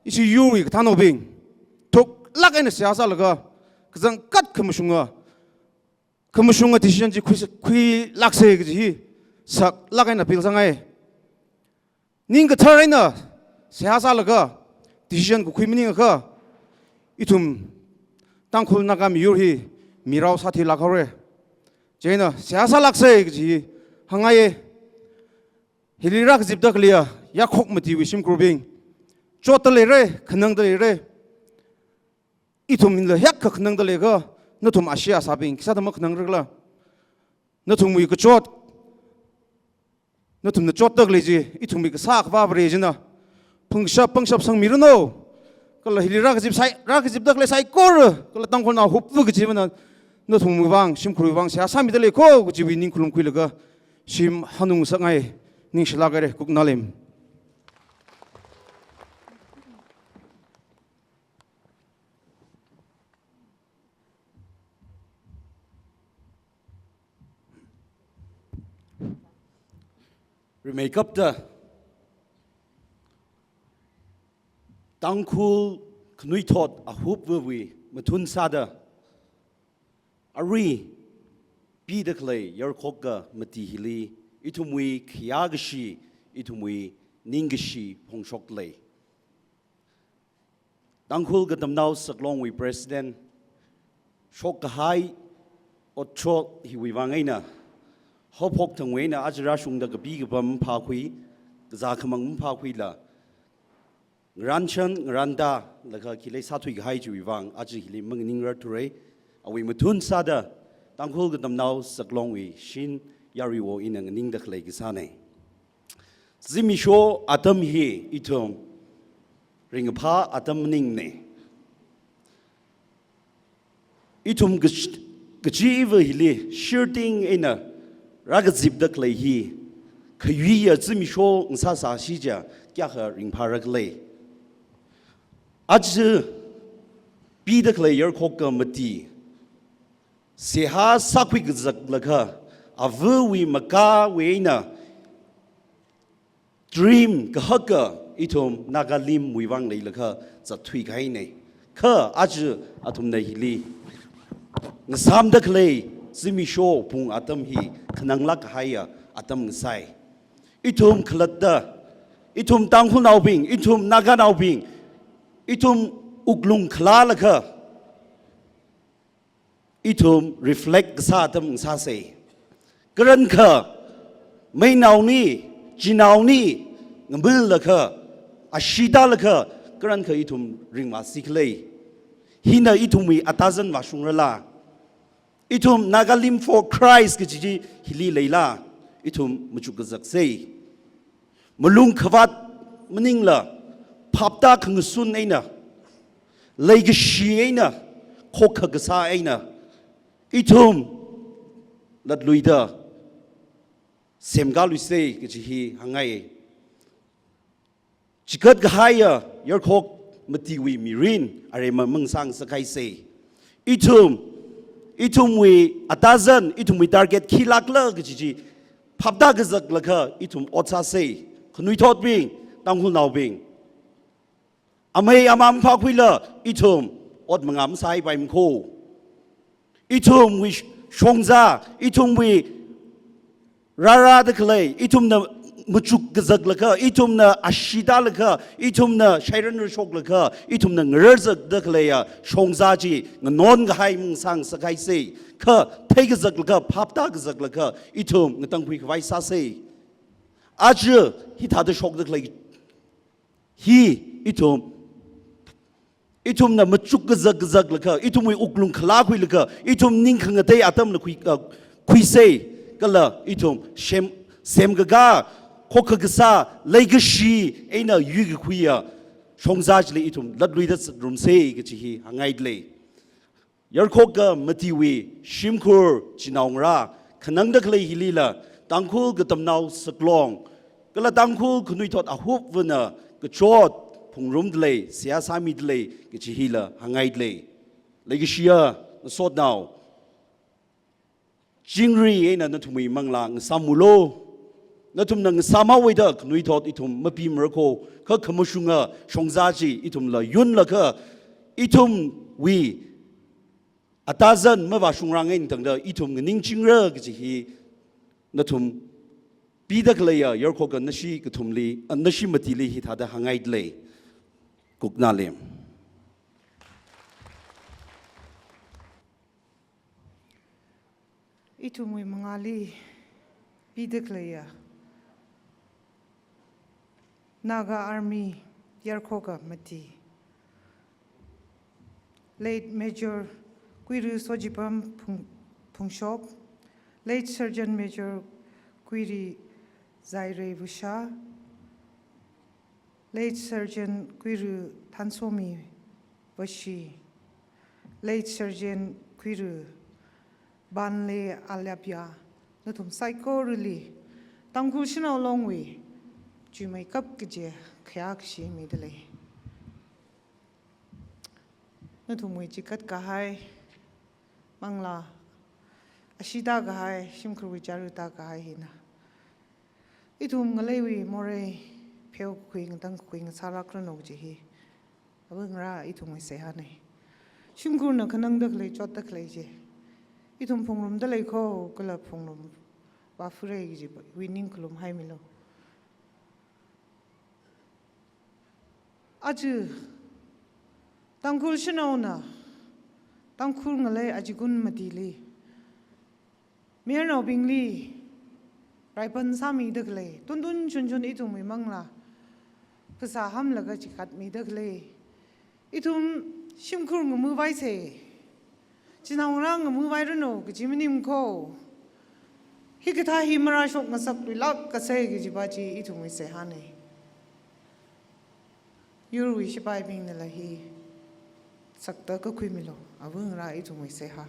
ishi yurwui kathānaobing, thuklāk eina seihā sālaga, kachangkhat khamashunga, khamashunga decision chi khui, khuilāksa kaji hi saklāk eina appeal sāngai. Ning kathar eina seihā sālaga decision kakhui maningakha, ithum Tangkhul Naga miyur hi mirao sāthuilāk haora. Chieina seihā sālāksa kaji hi hāngngaiya. Hili rākazipda khaleiya yakhok matiwui shimkhurbing, chotda leira, khanangda leira. Ithumla hiyākha khanangda leiakha, nathum ashi asābing khisāda makhanangrala? Nathumwui kachot, nathumna chotda khalei chi, ithumwui kasā Akhava Vare china phungshap pangshap sangmiranu. Kala hili rākazip sai, rākazipda khalei saikora, kala Tangkhulnao hupva kachivana, nathumwui vang, shimkhurwui vang seihā sāmida lei kho kajiwui ningkhulum khuilaga shim hanung sāngai, ningshilāk haira, kuknalim. Rimeikapta Tangkhul khanuithot ahupvawui mathun sāda arui pida khalei yarkhokka mati hili ithumwui khayākashi, ithumwui ningkashi phongshok lei. Tangkhul Katamnao Saklongwui President shokkahai otshot hiwui vang eina, haophok thangwui eina aja rāshungda kapi kapam maphākhui, kazā khamang maphākhuila, Ngarānshan, ngarānda, laga khilei sāthui kahai chiwui vang, aja hili manganingrarthura, awui mathun sāda, Tangkhul Katamnao Saklongwui shin yaruiwo ina nganingda khalei kasāna. Zimiksho atam hi ithum ringkaphā atam maningna. Ithum kach-, kachiva hili shirting eina rākazipda khalei hi, khayuiya zimiksho ngasāsāsi chiakha kayākha ringphāra khala. Aja pida khalei yarkhoka mati, seihā sākhui kazaklaga, avawui makāwui eina, dream kahaka ithum Nagalimwui vang leilaga zatthui kahaina. Kha aja athumna hili ngasāmda khalei zimiksho pung atam hi khananglāk kahaiya atam ngasai. Ithum khalatta, ithum Tangkhulnaobing, ithum Naganaobing, ithum wuklung khalalaga, ithum reflect kasā atam ngasāsa. Karankha, meinaoni, chinaoni, ngamilakha, ashee tālakha, karankha ithum ringmasi khala. Hina ithumwui atazan vāshungrala. Ithum Nagalim for Christ kaji chi hili leila, ithum machuk kazaksa. Malung khavāt maningla, phaptā khangasun eina, leikashi eina, khokha kasā eina, ithum latluida semkāluisa kaji hi hāngngai. Chikat kahaiya yarkhok matiwui mirin aremma mangasāngasak haisa. Ithum, ithumwui atazan, ithumwui target khilākla kaji chi phaptā kazaklaga ithum ot sāsa. Khanuithotbing, Tangkhulnaobing, amei amā maphākhuila ithum ot mangā masāpaimakho. Ithumwui sh-, shongza, ithumwui rārāda khalei, ithumna machuk kazaklaga, ithumna ashee tālaga, ithumna shairan rashoklaga, ithumna ngararzakda khaleiya shongza chi nganon kahai mangasāngasak haisa. Kha thei kazaklaga, phaptā kazaklaga, ithum ngatangkhui khavai sāsa. Aja hithāda shokda khalei hi ithum, ithumna machuk kazak kazaklaga, ithumwui wuklung khalākhuilaga, ithum ning khangatei atamla khui, ah, khuisa, kala ithum sem, semkakā, khokha kasā, leikashi eina yuikakhuiya shongza chili ithum latluida zatrumsa kaji hi hāngngaidalei. Yarkhok matiwui shimkhur chinaongarā khanangda khalei hilila, Tangkhul Katamnao Saklong, kala Tangkhul khanuithot ahupvana kachot phungrumdalei, seihā sāmidalei kaji hila hāngngaidalei. Leikashiya ngasotnao, chingri eina nathumwui manglā ngasāmulu. Nathumna ngasāmhaowuida khanuithot ithum mapimarakho, kha khamashunga shongza chi ithumla yunlaga, ithumwui atazan mavāshungrang eina tangda ithum nganingchingra kaji hi nathum pida khaleiya yarkhok nashi kathumli, ah, nashi matili hithāda hāngngaidalei. Kuknalem. Ithumwui mangāli pida khaleiya Naga Army yarkhoka mati, Late Major Kuiru Sojipam Phung-, Phungshok, Late Sergeant Major Kuiri Zairei Vusha, Late Sergeant Kuiru Thansomi Vashi, Late Sergeant Kuiru Banle Alyapya, nathum saikorali Tangkhul Shanao Longwui chuimeikap kaje khayākashi midalei. Nathumwui chikat kahai manglā, ashee tākahai, shimkhurwui charu tākahai hina ithum ngaleiwui morei pheokakhui ngatangkakhui ngasārākranu kaji hi, ava ngarā ithumwui seihāna. Shimkhurna khanangda khalei chotda khalei chi ithum phungrumda leikho, kala phungrum vāpharei kajiwui ningkhalum haimilu. Aja Tangkhul shanaona, Tangkhul ngalei achigun matili, mayarnaobingli raipan sāmida khalei, tuntun chunchun ithumwui manglā Phasā hamlaga chikatmida khalei. Ithum shimkhur ngamavaisei. Chinaongarā ngamaviranu kaji maning ko. Hikathā hi marāshok ngasakluilākkasei kajipa chi ithumwui seihānei. Yurwui shipaibingnala hi sakta kakhuimilu, avangarā ithumwui seihā.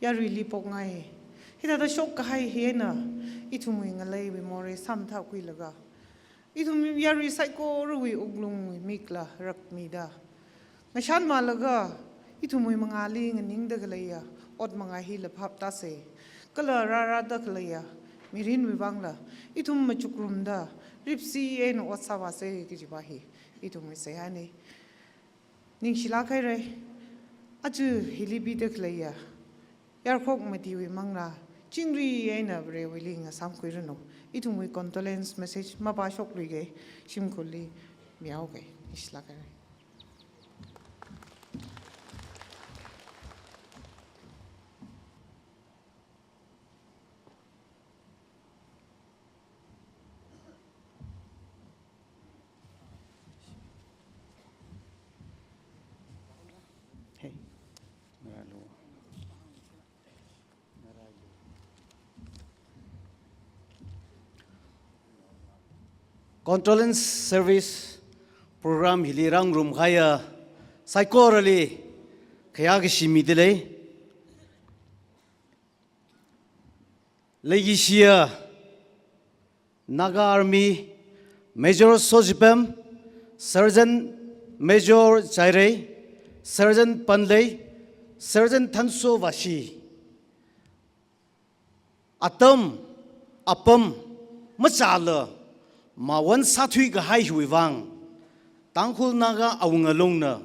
Yaruili pokngai. Hithāda shokkahai hina ithumwui ngaleiwui morei sāmathākhuilaga, ithum yarui saikorawui wuklungwui mikla rakmida, ngashanmalaga ithumwui mangāli nganingda khaleiya ot mangai hila phaptāsei. Kala rārada khaleiya mirinwui vangla ithum machukrumda ripsi eina ot sāvāsei kajipa hi ithumwui seihānei. Ningshilāk hairei. Aja hili pida khaleiya yarkhok matiwui manglā chingri eina Varewuili ngasāmkhuiranu. Ithumwui condolence message mapāshokluikei, shimkhurli mihaokei. Ningshilāk hairei. Hey. Condolence service program hili rāngarumkahaiya saikorali khayākashi midalei. Leikashiya Naga Army, Major Sochipem, Sergeant Major Jairei, Sergeant Panlei, Sergeant Thanso Vashi. Atam, apam, machāla, mawon sāthuikahai hiwui vang, Tangkhul Naga Awunga Longna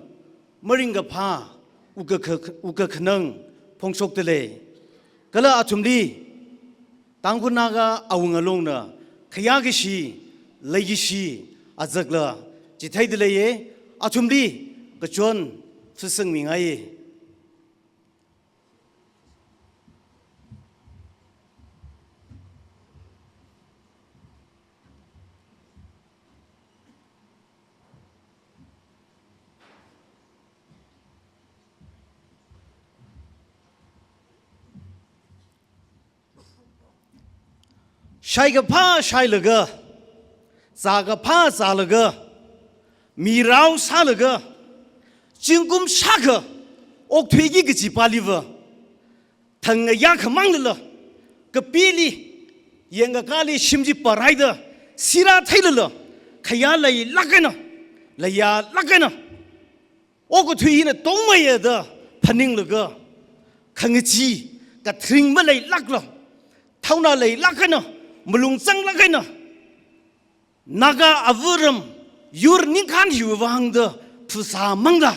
maringkaphā, wukakha-, wukakhanang phongshokdalei. Kala athumli Tangkhul Naga Awunga Longna khayākashi, leikashi, azakla chitheidaleiye. Athumli kachon phasāsangmingaiye. Shaikaphā shailaga, zākaphā zālaga, mirao sālaga, zingkum shākha okthuiki kajipaliva, thangngayā khamanglala, kapili, yangkakāli shim chi pārhaida, sirā theilala, khayā leilāk eina, leiyālāk eina, okathui hina tongmeiya da phaninglaga, khangachee, kathring maleilākla, thaona leilāk eina, malung zanglāk eina, Naga avaram, yur ningkhān hiwui vangda phasā manglā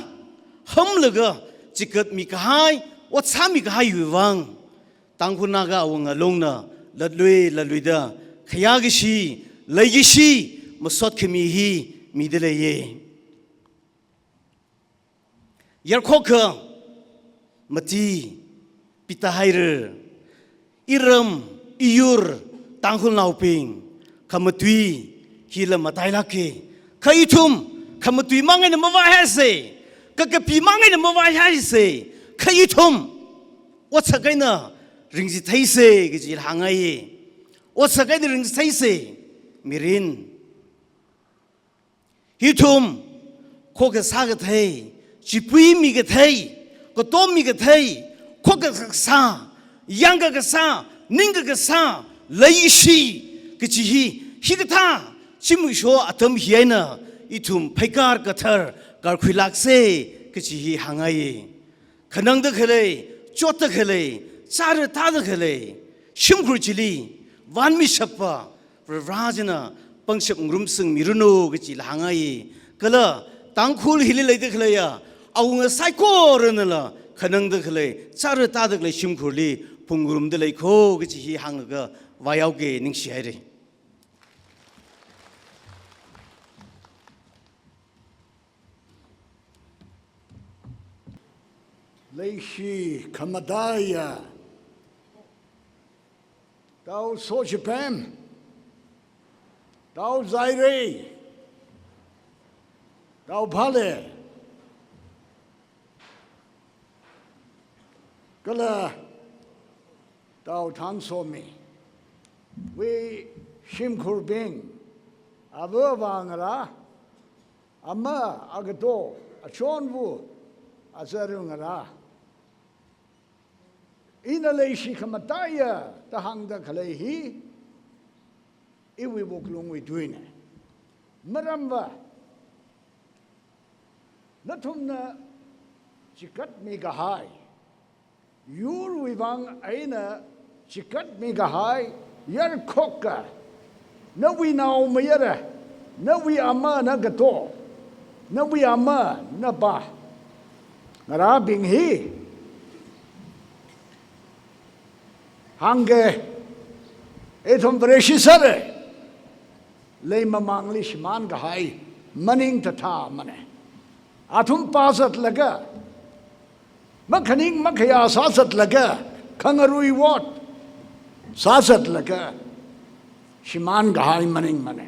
hamlaga chikatmi kahai, ot sāmi kahai hiwui vang, Tangkhul Naga Awunga Longna latlui latluida khayākashi, leikashi, masot khami hi midaleiye. Yarkhokha mati pita haira. Iram, iyur, Tangkhulnaobing, khamatui hila matailāke. Kha ithum khamatui mang eina mavaihaisei, kakapi mang eina mavaihaisei. Kha ithum otsak eina ringchitheisei kaji hāngngaiye. Otsak eina ringchitheisei, mirin. Ithum, khokha sākathei, chipuimi kathei, katommi kathei, khokha kasā, yangkha kasā, ningkha kasā, leishi, kaji hi, hikathā zimiksho atam hi eina, ithum pheikar kathar, karkhuilāksei, kaji hi hāngngaiye. Khanangda khalei, chotda khalei, chara tāda khalei, shimkhur chili, vanmishappa, Varivara china pangshap ngarumsangmiranu kajila hāngngaiye. Kala Tangkhul hili leida khaleiya awunga saikoranala khanangda khalei, chara tāda khalei shimkhurli phungngarumda leikho kaji hi hānglaga vāyaoke, ningshi haire. Leishi khamataiya Tao Sochipem, Tao Zairei, Tao Phale, kala Tao Thangsomiwui shimkhurbing, ava avā ngarā, ama agato, achonva, azaru ngarā, ina leishi khamataiya da hāngda khalei hi iwui wuklungwui tuina. Maramva, nathumna chikatmi kahai, yurwui vang eina chikatmi kahai yarkhoka, nawui naomayara, nawui ama nagato, nawui ama napa ngarābing hi hāngga, ithum Vareshi sāra, leimamangli shimān kahai maning tathāmana. Athum pāzatlaga, makhaning makhayā sāzatlaga, khangarui ot sāzatlaga, shimān kahai maningmana.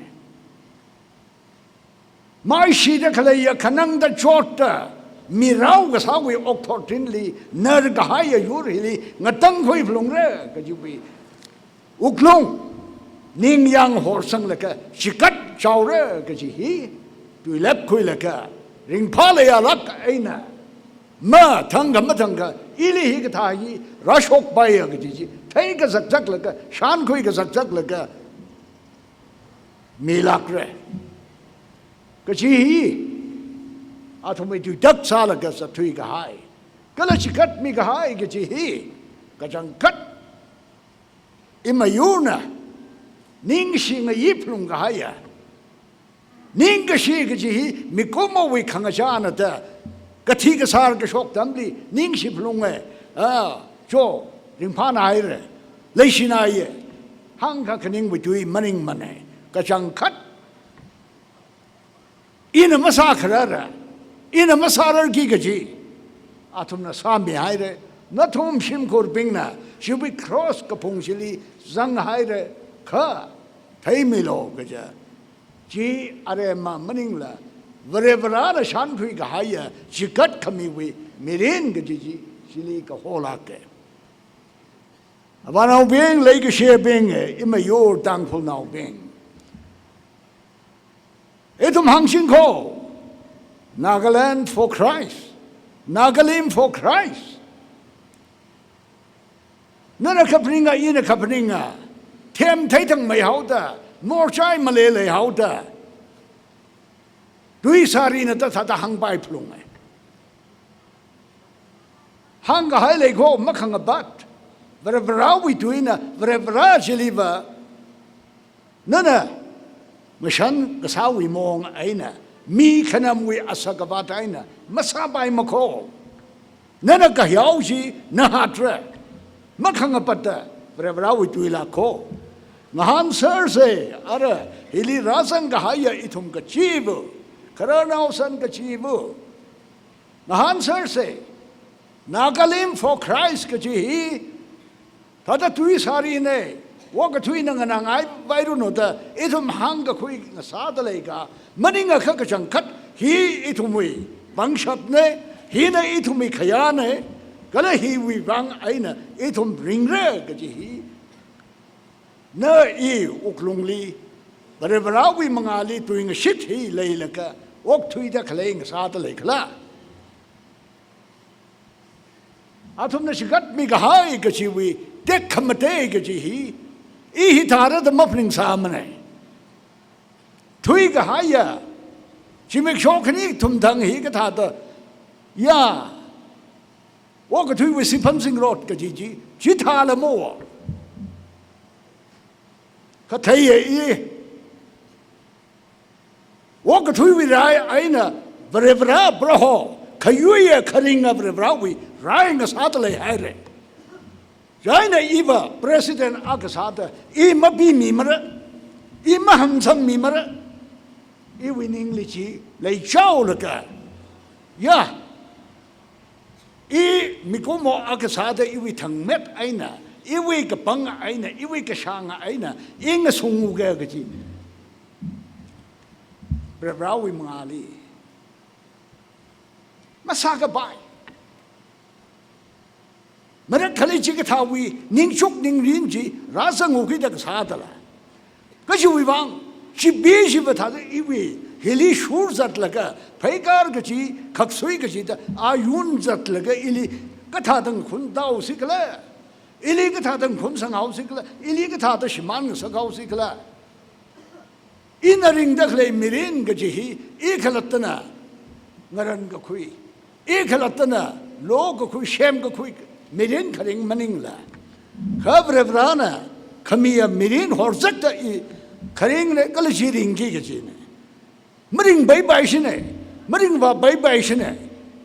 Maishida khaleiya khanangda chotda, mirao kasāwui okthot tinli nar kahaiya yur hili ngatangkhui phalungra kajiwui wuklung ningyāng horsanglaga chikat chaora kaji hi tuilap khuilaga, ringphā leiyālāk eina, mathangkha mathangkha ili hikathā hi rāshokpaiya kaji chi theikazakzaklaga, shānkhui kazakzaklaga milākra kaji hi athumwui tuitak sālaga zatthui kahai, kala chikatmi kahai kaji hi kachangkhat imayurna ningshi ngayi phalung kahaiya. Ningkashi kaji hi mikumowui khangachāna da, kathi kasār kashok atamli ningshi phalunga, a, cho, ringphāna haira, leishina ye, hāngkha khaningwui tui maningmana. Kachangkhat ina masākharara, ina masārarki kaji athumna sāmihaira. Nathum shimkhurbingna chiwui cross kaphung chili zanghaira, kha theimilu kaja. Chi aremma maningla, Varivarana shānkhui kahaiya chikat khamiwui mirin kaji chi chili kaholāka. Avānaobing, leikashibing, imayur Tangkhulnaobing, ithum hāngching kho, Nagaland for Christ, Nagalim for Christ. Nana kaphaninga, ina kaphaninga, themtheithangmeihaoda, morchai maleileihaoda, tuisārina da thāda hāngpai phalunga. Hāngkahai lei kho makhangapat, Varivarawui tuina, Varivara chiliva nana mashan kasāwui mong eina, mi khanamwui asak avat eina masāpaima kho. Nana kahao chi nahatra, makhangapatta Varivarawui tuilāk kho. Ngahānsersa, ara hili rāzang kahaiya ithum kachiva, khararnao san kachiva, ngahānsersa, Nagalim for Christ kaji hi thāda tuisārina, okathuina nganāngai vairanu da ithum hāngkakhui ngasāda leika, maningakha kachangkhat hi ithumwui pangshapna, hina ithumwui khayāna, kala hiwui vang eina ithum ringra kaji hi, na i wuklungli Varivarawui mangāli tuingashit hi leilaga okthuida khalei ngasāda leikhala? Athumna chikatmi kahai kajiwui tekhamatei kaji hi, i hithāra da maphaningsāmana. Thuikahaiya zimiksho khani kathum thang hi kathāda, ya, okathuiwui siphan zingrot kaji chi, chithāla mo. Katheiya i, okathuiwui rai eina Varivara Proho, khayuiya kharinga Varivarawui rai ngasāda leihaira. Chieina iva President akha sāda i mapimimara, i mahamsangmimara, iwui ningli chi leichaolaga, ya, i mikumo akha sāda iwui thangmet eina, iwui kapang eina, iwui kashāng eina i ngasunguga kaji, Varivarawui mangāli masākapai. Marak khalei chikathāwui ningchuk ningrin chi rāzangu kida kasā dala. Kachiwui vang, chibi chiva thāda iwui hili shurzatlaga, pheikar kachi, khaksui kachida ayunzatlaga ili kathāda ngakhun tāusi khala, ili kathāda ngakhun sanghaosi khala, ili kathāda shimān ngasakhao si khala. Ina ringda khalei mirin kaji hi, i khalattana ngaran kakhui, i khalattana lo kakhui, shem kakhui mirin kharing maningla, kha Varivarana khamiya mirin horzakta i kharing le kala chi ringki kajina. Maringpaipai shina, maringvāpaipai shina,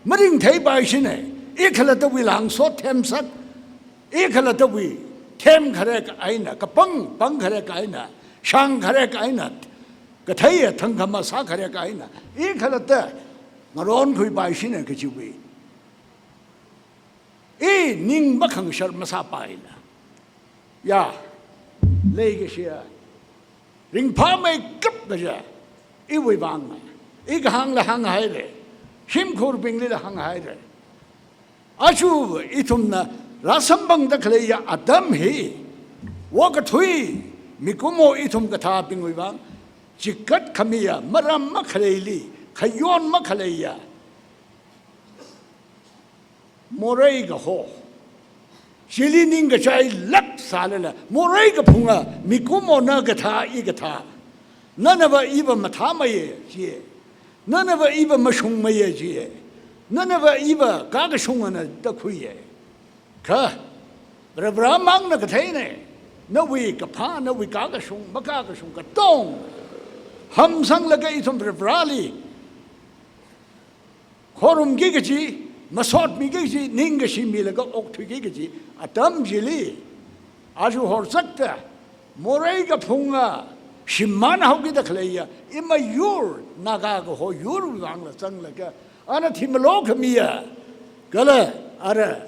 maringtheipai shina, i khalattawui langsot themsak, i khalattawui themkharek eina, kapang pangkharek eina, shangkharek eina, katheiya thangkhama sākharek eina, i khalatta ngaronkhuipai shina kajiwui, i ning makhangshar masāpaila. Ya, leikashiya ringphāmeikap kaja iwui vang, i kahāngla hānghaira, shimkhurbinglila hānghaira. Aja ithumna rāsamphangda khaleiya atam hi, okathui mikumo ithum kathābingwui vang chikat khamiya, maram makhaleili, khayon makhaleiya morei kaho chili ningkachailāk sālala, morei kaphunga mikumona kathā, i kathā, nanava iva mathāmeiya jiya, nanava iva mashungmeiya jiya, nanava iva kakashungana da khuiya. Kha Varivaramangna katheina, nawui kaphā, nawui kakashung, makakashung katong hamsanglaga ithum Varivarali khorumki kaji, masotmiki kaji, ningkashi milaga okthuiki kaji atam chili, aja horzakta morei kaphunga shimānhaokida khaleiya imayur, Naga kaho yurwui vangla zanglaga, ana thimalo khamiya kala ara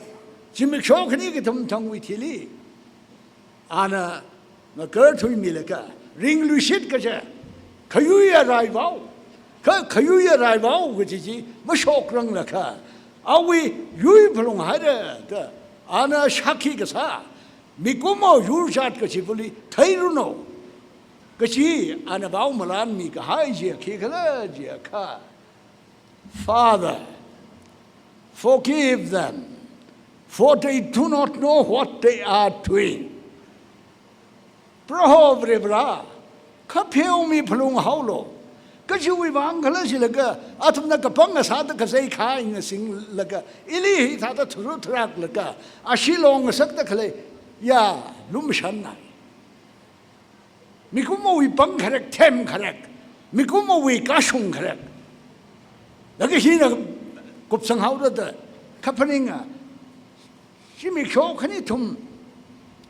zimiksho khani kathum thangwui thili ana ngakarthuimilaga, ringluishit kaja khayuiya raivao, kha khayuiya raivao kaji chi mashokranglakha, awui yui phalunghaira da ana shākhi kasā mikumo yurzat kachivali theiranu kaji ana vao malanmi kahai jiya khikhala jiakha, Father, forgive them, for they do not know what they are doing. Proho Varivara, kha pheomi phalunghaolu. Kachiwui vang khala jilaga, athumna kapang ngasāda kazei khai ngasinglaga, ili hithāda thuru thuraklaga, ashee long ngasakda khaleiya lumashanna. Mikumowui pangkharek, themkharek, mikumowui kashungkharek, laga hina kupsanghaora da kaphaninga, zimiksho khani thum,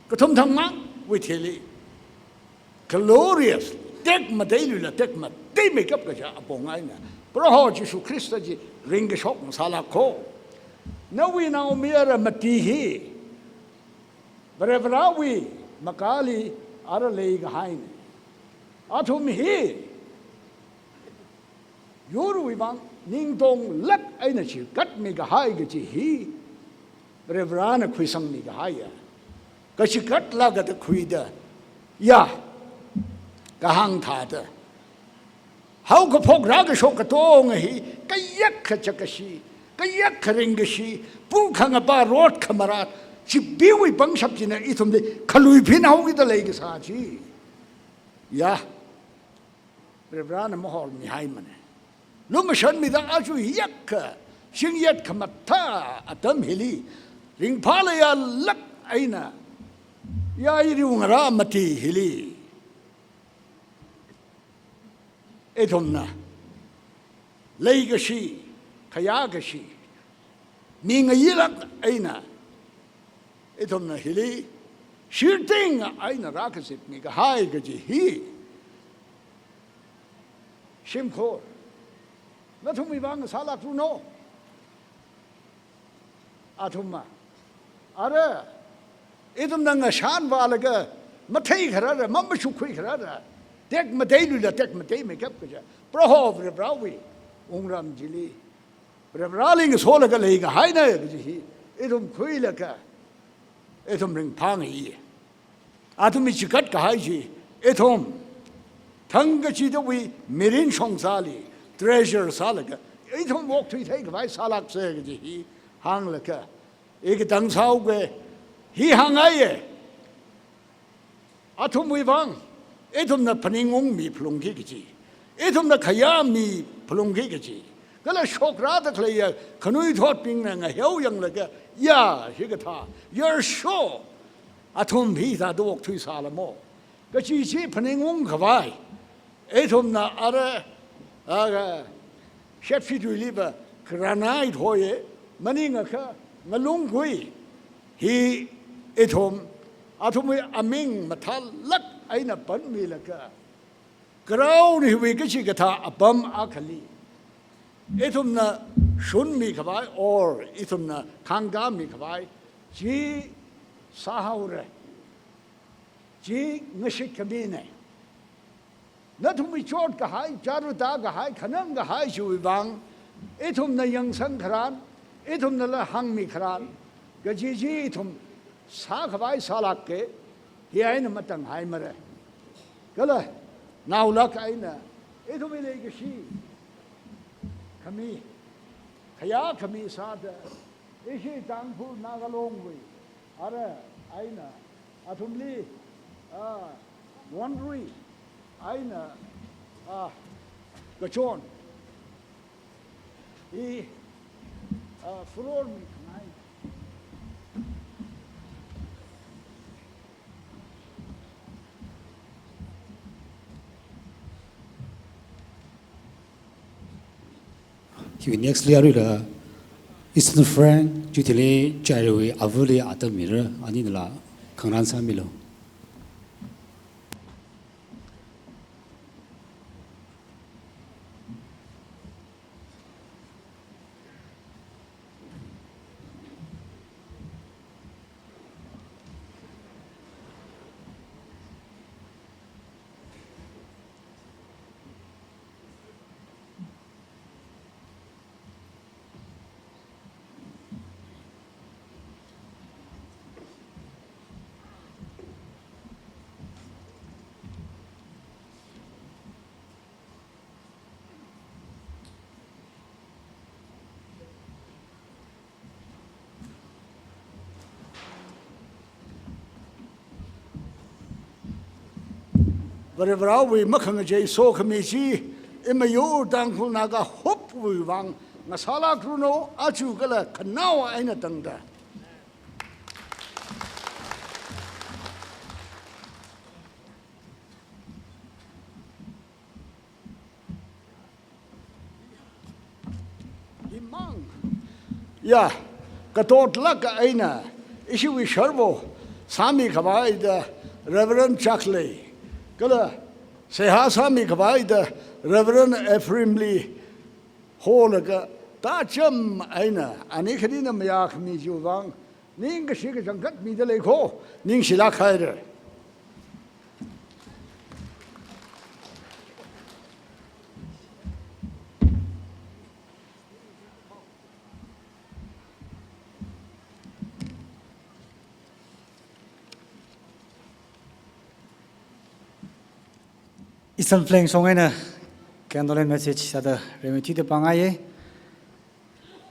kathum thangmangwui thili, glorious, tekmateiluila tekmateimeikap kaja apong eina Proho Jishu Khrista chi ringkashok ngasālākho. Nawui naomayara mati hi Varivarawui makali ara leikahaina. Athum hi yurwui vang ningtonglāk eina chikatmi kahai kaji hi Varivarana khuisangmi kahaiya. Kachikatlāka da khuida, ya, kahāng thāda, haokaphok rākashok katonga hi kayākha chākashi, kayākha ringkashi, pukhangapa rot khamarat, chibiwui pangshap china ithumli khalui phinhaokida leikasā chi, ya, Varivarana mahormihaimana. Lumashanmida aja yākha, shingyat khamathā atam hili, ringphāla yālāk eina, yairiu ngarā mati hili, ithumna leikashi, khayākashi, mi ngayilāk eina ithumna hili shirting eina rākazipmi kahai kaji hi, shimkhur, nathumwui vang sālākranu. Athumva, ara, ithumna ngashanvālaga matheikharara, mamashukhuikharara, tekmateiluila tekmateimeikap kaja Proho Varivarawui wungram chili Varivarali ngasolaga leikahaina kaji hi ithum khuilaga ithum ringphāngai. Athumwui chikat kahai chi ithum thangkachidawui mirin shongzali treasure sālaga ithum okthui theikhavai sālāksa kaji hi hānglaga, i katang sāuke, hi hāngngaiya. Athumwui vang ithumna phaningungmi phalungki kaji, ithumna khayāmi phalungki kaji, kala shokrada khaleiya khanuithotbingna ngaheo yanglaga, ya, hikathā, you're sure athum hithāda okthui sālamo kaji chi phaningungkhavai ithumna ara, aga, shetfituiliva kharanai thoye, maningakha ngalungkhui hi ithum athumwui aming mathālāk eina panmilaga, ground hiwui kachikathā apam akhali ithumna shunmikhavai or ithumna khangkāmikhavai chi sāhaora. Chi ngashit khamina. Nathumwui chotkahai, charutā kahai, khanang kahai chiwui vang ithumna yangsang kharan, ithumnala hāngmi kharan, kaji chi ithum sākhavai sālākka, hi eina matanghaimara. Kala naolāk eina ithumwui leikashi khami, khayā khami sāda, ishi Tangkhul Naga Longwui ara eina athumli, ah, wonrui eina, ah, kachon i, ah, furormi khangai. Hi next li aruila Eastern Flank, Juthili Jairui avali atam mira, anila khangarān sāmilu. Varivarawui makhangachei sokhami chi, imayur Tangkhul Naga hupwui vang ngasālākranu, aja kala khanao eina tangda. Himang. Ya, katotlāk eina ishiwui sharvo sāmikhavai da Reverend Chaklei, kala seihā sāmikhavai da Reverend Ephraim li holaga, tacham eina ani khanina mayākhami chiwui vang ningkashi kachangkhat mida leiko, ningshilāk haira. Eastern Flank shong eina condolence message sāda rimeithuida pāngaiya.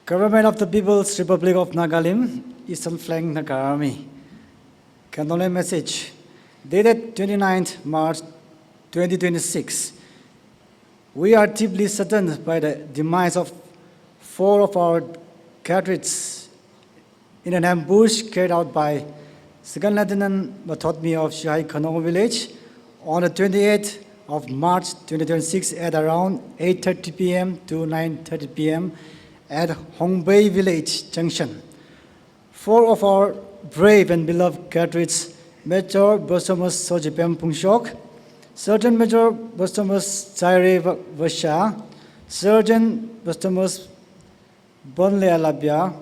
Government of the People's Republic of Nagalim, Eastern Flank Naga Army. Condolence message dated twenty-ninth March twenty twenty-six. We are deeply saddened by the demise of four of our cadres in an ambush carried out by Second Lieutenant Mathotmi of Shihai Khanong village on the twenty-eighth of March twenty twenty-six at around eight thirty P M to nine thirty P M at Hongbei village junction. Four of our brave and beloved cadres, Major Bosthemus Sojipem Phungshok, Sergeant Major Bosthemus Zaire Va-, Vasha, Sergeant Bosthemus Bonle Alabia,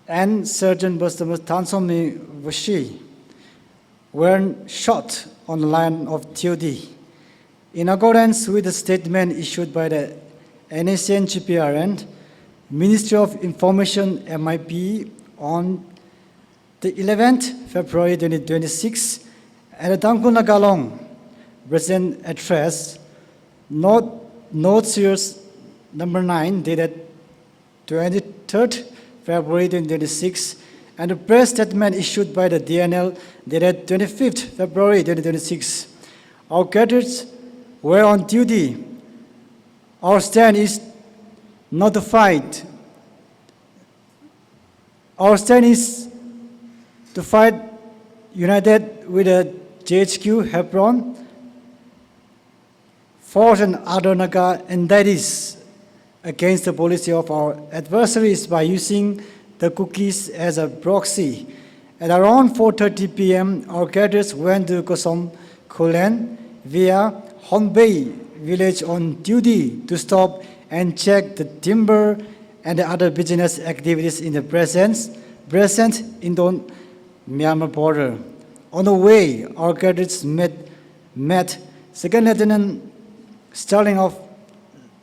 and Sergeant Bosthemus Thansomi Vashi, were shot on the line of duty. In accordance with the statement issued by the N S C N G P R N, Ministry of Information, M I P, on the eleventh February twenty twenty-six, at the Tangkhul Naga Long President Address, Note, Note Series number nine, dated twenty-third February twenty twenty-six, and a press statement issued by the D N L dated twenty-fifth February twenty twenty-six. Our cadres were on duty. Our stand is not to fight. Our stand is to fight united with the J H Q Hebron, force and other Naga entities against the policy of our adversaries by using the Kukis as a proxy. At around four thirty P M, our cadres went to Kosom Khullen via Hongbei village on duty to stop and check the timber and the other business activities in the present, present Indo-Myanmar border. On the way, our cadres met, met Second Lieutenant Sterling of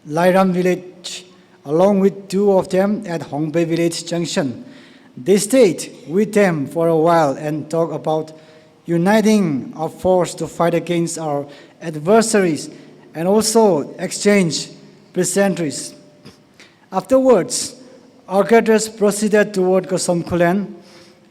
Lairam village, along with two of them at Hongbei village junction. They stayed with them for a while and talked about uniting our force to fight against our adversaries and also exchange pleasantries. Afterwards, our cadres proceeded toward Kosom Khullen.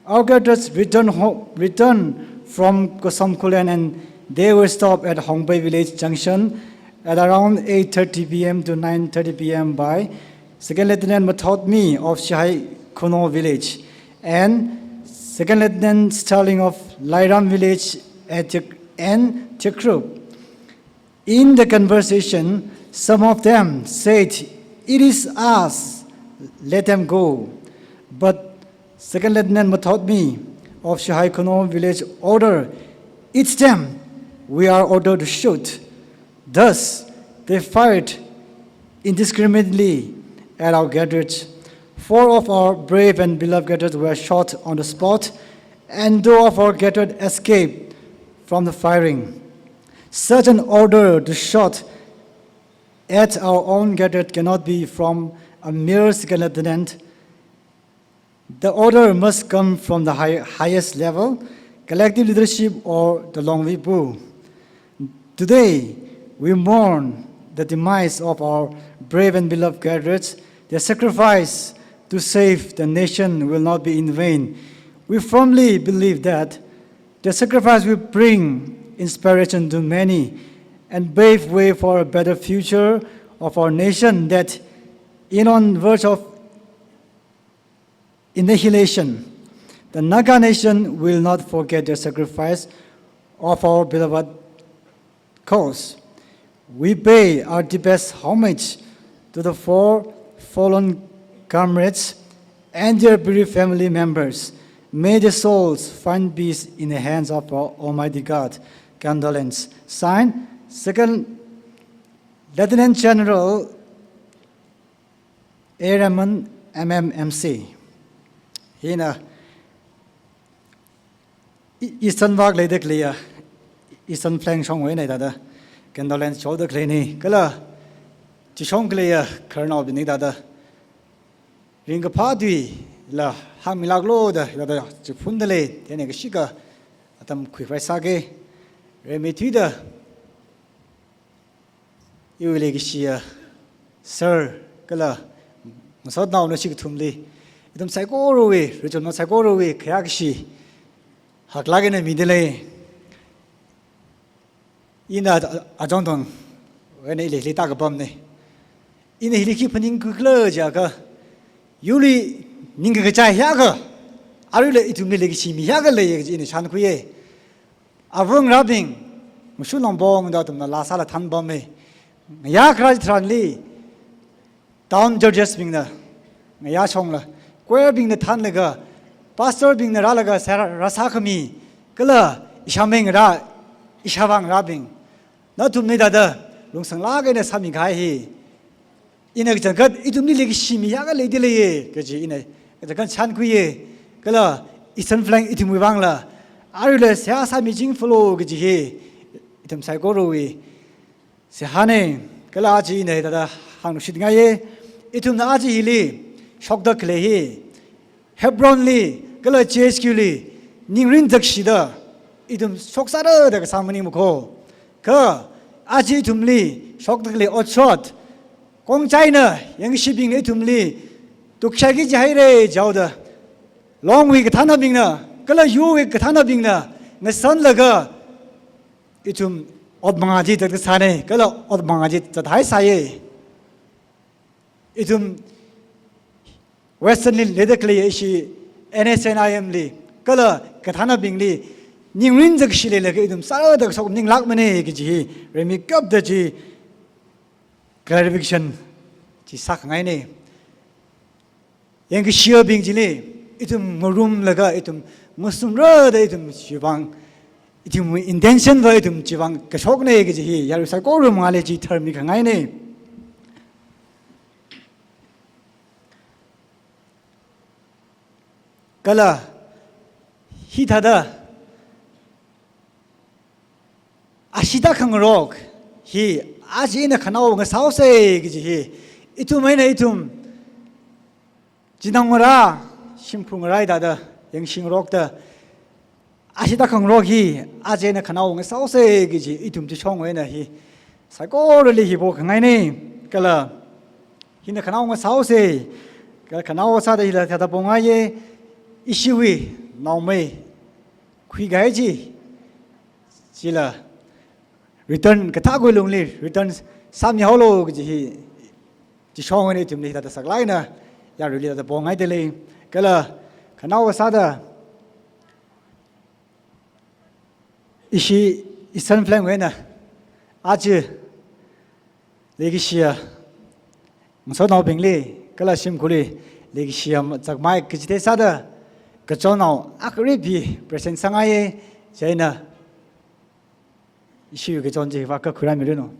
Our cadres returned, ho- returned from Kosom Khullen and they were stopped at Hongbei village junction at around eight thirty P M to nine thirty P M by Second Lieutenant Mathotmi of Shihai Khuno village and Second Lieutenant Sterling of Lairam village at Tek- and Tekrup. In the conversation, some of them said, "It is us, let them go." But Second Lieutenant Mathotmi of Shihai Khuno village ordered, "It's them, we are ordered to shoot." Thus, they fired indiscriminately at our cadres. Four of our brave and beloved cadres were shot on the spot, and two of our cadres escaped from the firing. Such an order to shoot at our own cadet cannot be from a mere second lieutenant. The order must come from the high, highest level, collective leadership or the Longvibu. Today, we mourn the demise of our brave and beloved cadets. Their sacrifice to save the nation will not be in vain. We firmly believe that the sacrifice will bring inspiration to many and pave way for a better future of our nation that is on verge of annihilation. The Naga nation will not forget the sacrifice of our beloved cause. We pay our deepest homage to the four fallen comrades and their bereaved family members. May their souls find peace in the hands of our Almighty God. Condolence. Signed, Second Lieutenant General A Raymond, M M M C. Hina, E- Eastern vak leida khaleiya, Eastern Flank shongwui eina thāda condolence shoda khaleina, kala chishong khaleiya khararnaobingli thāda ringkaphā tuila hāngmilāklu da thāda chiphunda lei, thāda kashika atam khuivai sāga. Rimeithuida iwui leikashiya sir kala ngasotnao nashi kathumli, ithum saikorawui, Richard na saikorawui khayākashi haklāk eina mida lei. Ina a- Ajong Thang eina ili hili tākapamna. Ina hili khi phaningkhui khala jiakha, yurli ningkakachai hiyākha, aruila ithumli leikashi mi hiyākha leiya kaji ina shānkhuiya. Avāngarābing, mashun longpongda athumna laa sāla thānpama. Ngayā kharā chitharanli town churches bingna ngayā shongla, choir bingna thānlaga, pastor bingna rālaga seihā rāsākhami, kala ishāmei ngarā, ishāvā ngarābing, nathumna thāda lungsanglāk eina sāmikahai hi ina kachangkhat ithumli leikashi mi hiyākha leida leiya kaji ina kachangkhat shānkhuiya. Kala Eastern Flank ithumwui vangla aruila seihā sāmiching phalo kaji hi ithum saikorawui seihāna. Kala aja ina thāda hāngluishitngaiya. Ithumna aja hili shokda khalei hi, Hebronli, kala J S Q li, ningrin zakshida, ithum shoksāra da kasā maningmana ko. Kha, aja ithumli, shokda khalei otshot, kongchaina, yangshibingna ithumli, tukshaki jihaira jihaoda, Longwui kathānabingna, kala Yuwui kathānabingna, ngasanlaga, ithum ot mangā chi zatkasāna, kala ot mangā chi zathaisāya. Ithum Western li leida khalei ishi N S C N I M li, kala kathānabingli, ningrin zakshi leilaga ithum sāra da kashok ninglākmana kaji hi, rimeikapta chi clarification chi sākhangaina. Yangkashiyabing chili, ithum ngarumlaga, ithum ngasumra da ithum chivang, ithum intention va ithum chivang kashokna kaji hi, yarui saikora mangāli chi tharmikhangaina. Kala, hithāda, ashita khangarok hi, aja ina khanao ngasāhaosa kaji hi, ithum eina ithum, chinaongarā, shimkhur ngarā hithāda, yangshingarokta, ashita khangarok hi, aja ina khanao ngasāhaosa kaji, ithum chishongwui eina hi, saikorali hi pokhangaina, kala, hina khanao ngasāhaosa, kala khanao sāda hila thāda pongaiya, ishiwui, naomei, khuikahai chi, chila, return, kathākwui lungli, return sāmihaolu kaji hi, chishongwui eina ithumli thāda saklāk eina, yaruili thāda pongaida lei, kala, khanao sāda, ishi, Eastern Flank wui eina, aja, leikashiya, ngasotnaobingli, kala shimkhurli, leikashiya, zakmai kachithei sāda, kachonnao, akha ripi, present sāngaiya, chieina, ishiwui kachon chi vākakhui rāmiranu.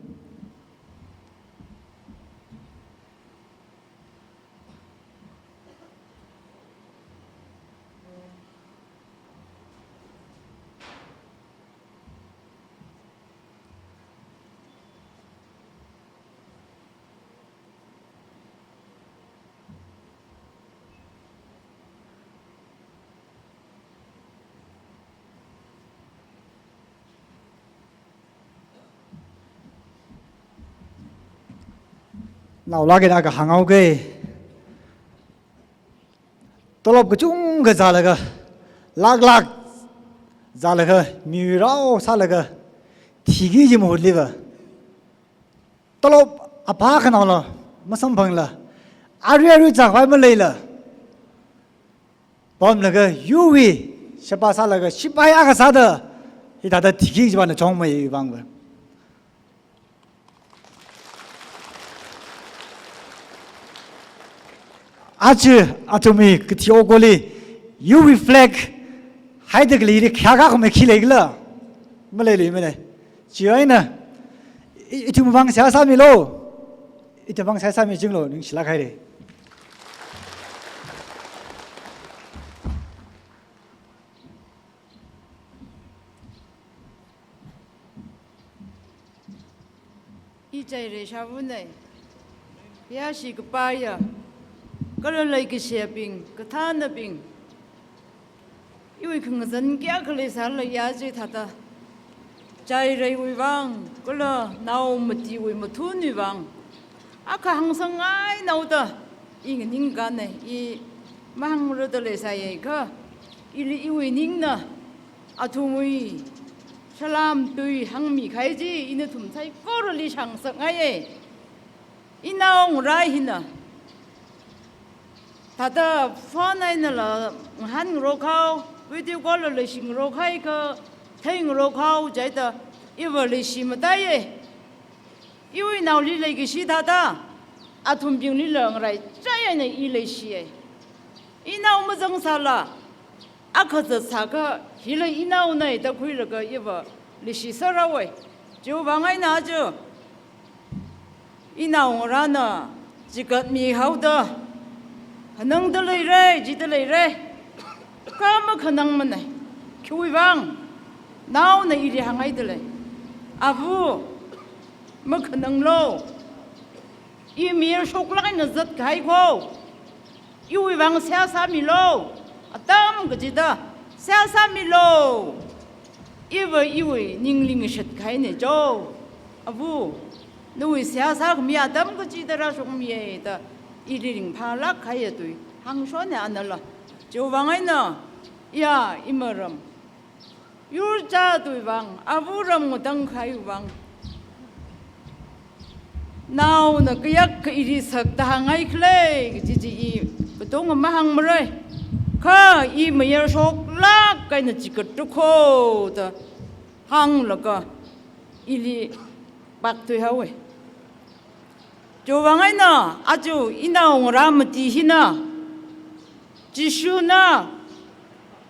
Naolāk eina akha hānghaoga. Tolop kachungkha zālaga, lāk lāk zālaga, mirao sālaga, thiki kaji mahutliva, tolop apā khanaola, masamphangla, arui arui zākhavai maleila, pamlaga, yuwui, sheba sālaga, sipai akha sāda, hithāda thiki kajiva na chongmei vangva. Aja, athumwui kathi okholi, yuwui flag, haida khalei hi khayākha khamei khi leikhala, maleiluimana. Chieina, i, ithumwui vang seihā sāmilu, ithumwui vang seihā sāmichinglu, ningshilāk haira. I Chairei Shavunei. Yāshi kapaiya, kala leikashiyabing, kathānabing, iwui khangazan kayākha leisālala aja thāda, Chaireiwui vang, kala nao matiwui mathunwui vang, akha hāngsangngaihaoda, i nganingkhanei, i mahāngrada leisāya kha, ili iwui ningna, athumwui salam tui hāngmikahai chi, ina nathum saikorali shāngsakngaiya. Inao ngarā hina, thāda phone einala ngahānngarok haowa, video call la leishingarok haikha, theingarok haowa, chieina iva leishi mataiya. Iwui naoli leikashi thāda, athumbinglila ngaraichai eina i leishiya. Inao mazangsāla, akha zatsākha, hila inaonei da khuilaga iva leishiser haowa. Chiwui vang eina aja, inao ngarāna chikatmihaoda, khanangda leira, jida leira, kha makhanangmanei. Khiwui vang, naona ili hānghaida lei. Āva, makhananglu. I mayar shoklāk eina zatkahai ko. Iwui vang seihā sāmilu. Atam kachida seihā sāmilu. Iva iwui ningli ngashat kahaina jo. Avu, nawui seihā sākhami atam kachida rāshokmiya da ili ringphālāk kahaiya tui hāngshona anala. Chiwui vang eina, ya, imaram yurchātwui vang, avuram ngatangkahaiwui vang, naona kayākha ili sakta hāngngai khala kaji chi i katonga mahāngmara. Kha i mayarshoklāk eina chigatda kho da hānglaga ili pakthuihaowa. Chiwui vang eina aja inao ngarā mati hina, Jishuna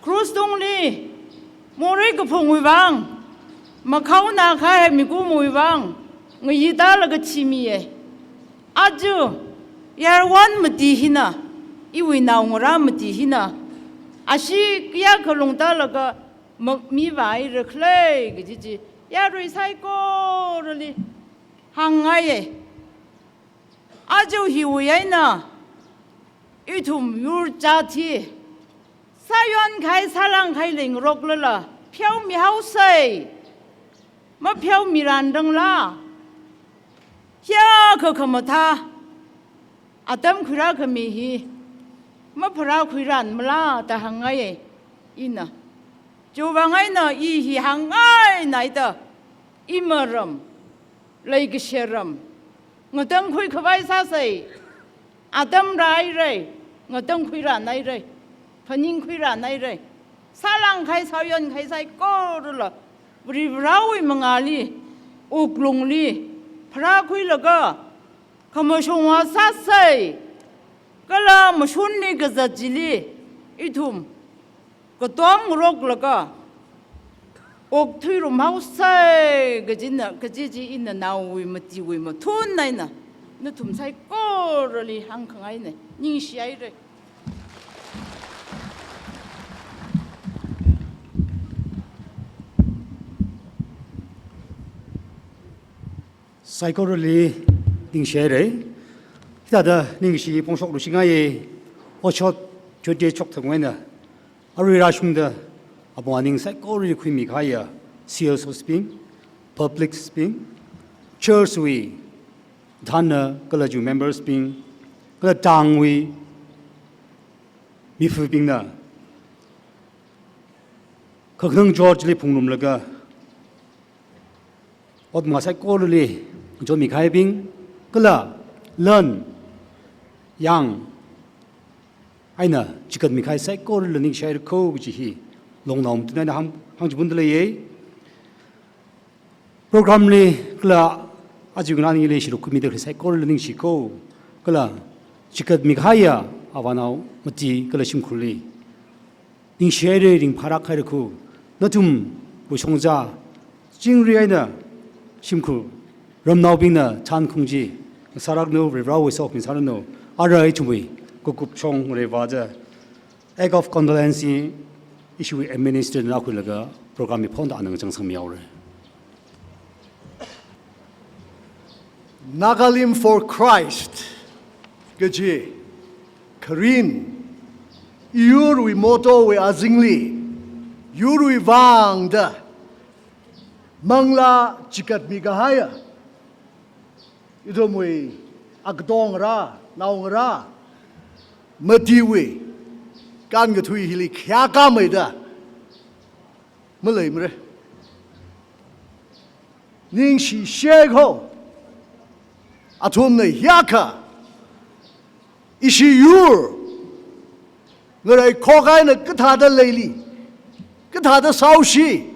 cross tungli morei kaphungwui vang, makhaona kahai mikumowui vang ngayitālaga thimiya. Aja yarwan mati hina, iwui nao ngarā mati hina, ashee kayākha lungtālaga ma- mivāhaira khala kaji chi yarui saikorali hāngngaiya. Aja hiwui eina ithum yurchāt hi sāyonkahai sālāngkahai leingaroklala pheomihaosa. Mapheomiranranglā, hiyākha khamathā atam khuirākhami hi mapharākhuiranmala da hāngngaiya ina. Chiwui vang eina i hi hāngngainaida, imaram, leikashiram ngatangkhui khavai sāsa. Atam rāhaira, ngatangkhuiranhaira, phaningkhuiranhaira. Sālāngkahai sāyonkahai saikorala Varivarāwui mangāli, wuklungli pharākhuilaga khamashungvā sāsa. Kala mashunli kazat chili ithum katom ngaroklaga okthuirumhaosa kajina, kaji chi ina naowui matiwui mathun eina nathum saikorali hāngkhangaina. Ningshihaira. Saikorali ningshihaira. Hithāda ningshi phongshokluishingaiya. Otshot twenty-eight shokthang eina arui rāshungda apong aning saikorali khuimikahaiya C L Cs bing, publics bing, church wui thānna kala chiwui members bing, kala tangwui mifubingna kakhanang George li phungrumlaga ot manga saikorali chonmikahaibing, kala lan yang eina chigatmikahai saikorali ningshihaira kho kaji hi longnao mathun eina hāng, hāngchipunda leiya. Program li kala aja nganingli shiruk khuimida khalei saikorali ningshi kho, kala chigatmikahaiya avānao mati kala shimkhurli ningshihaira, ringphālāk haira kho. Nathumwui shongza chingri eina shimkhur ramnaobingna chānkhung chi sāranu, Varivarāwui sokhami sāranu. Ara ithumwui kakup shong ngareivāda act of condolence hi ishiwui M N A sir na khuilaga program hi phonda ana ngachangsangmihaora. Nagalim for Christ kaji kharin, iyurwui motto wui azingli, yurwui vang da manglā chigatmikahaiya ithumwui akatong ngarā, nao ngarā matiwui kānkathui hili khayākā meida maleimara. Ningshishiya kho. Athumna hiyākha ishi yur ngarai khokaina kathāda leili, kathāda sāoshi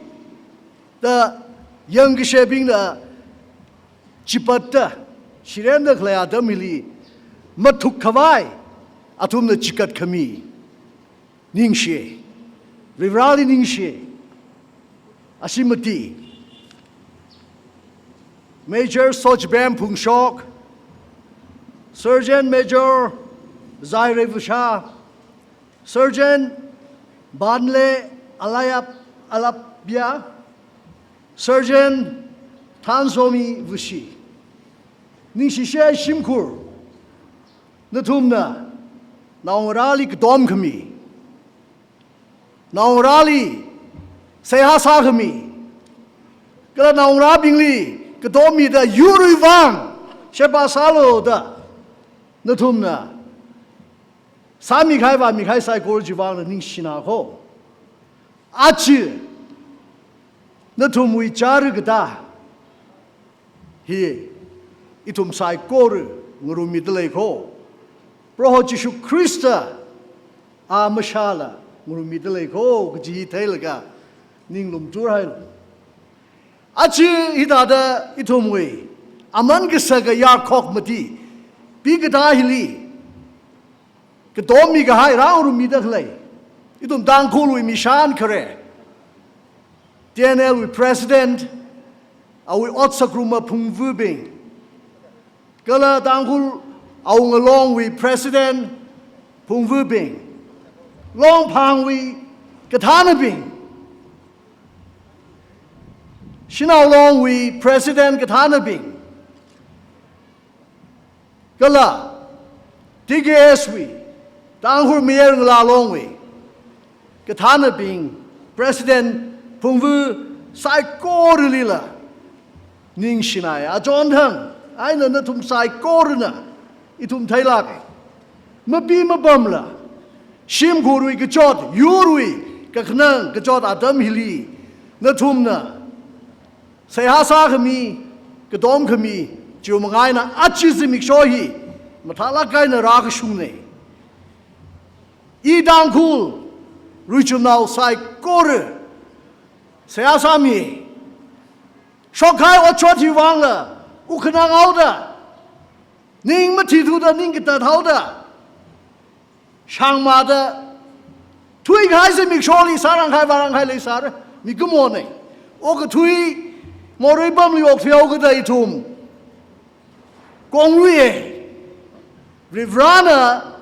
da yangkashebingna chipatda shiremda khalei atam hili mathuk khavai athumna chigatkhami ningshi, Varivarāli ningshi. Ashi mati Major Sochbem Phungshok, Sergeant Major Zairei Vashā, Sergeant Banle Alayap, Alapya, Sergeant Thansomi Vashi. Ningshishiya shimkhur, nathumna Naongarāli katom khami, naongarāli seihā sākhami, kala naongarābingli katom mida yurwui vang sheba sālu da nathumna sāmikahai vāmikahai saikora chiwui vangna ningshina kho. Aja nathumwui chara katā hi ithum saikora ngarummida lei kho. Proho Jishu Khrista a mashāla ngarummida lei kho kaji hi theilaga ning lumtur hailu. Aja hithāda ithumwui aman kasaka yarkhok mati pi katā hili katom mikahai rāngarummida khalei ithum Tangkhulwui Mishan khare, T N L wui President, awui ot sāngarumma phungvabing, kala Tangkhul Awunga Longwui President phungvabing, Longphangwui kathānabing, Shanao Longwui President kathānabing, kala T K S wui, Tangkhul Mayar Ngala Longwui kathānabing, President phungva saikoralila ningshinai. Achon thang eina nathum saikorana ithum theilāka. Mapi mapamla, shimkhurwui kachot, yurwui kakhanang kachot atam hili nathumna seihā sākhami, katom khami chiwui manga eina aja zimiksho hi mathālāk eina rākashungna. I Tangkhul ruichumnao saikora seihā sāmi. Shokkahai otshot hiwui vangla, wukkhanang haoda, ning mathithuda, ning katat haoda, shāngmada, thuikahai zimiksholi sārangkahai vārangkahai leisāra, mikumona. Okathui morei pamli okthui haokida ithum kongluiya. Varivarana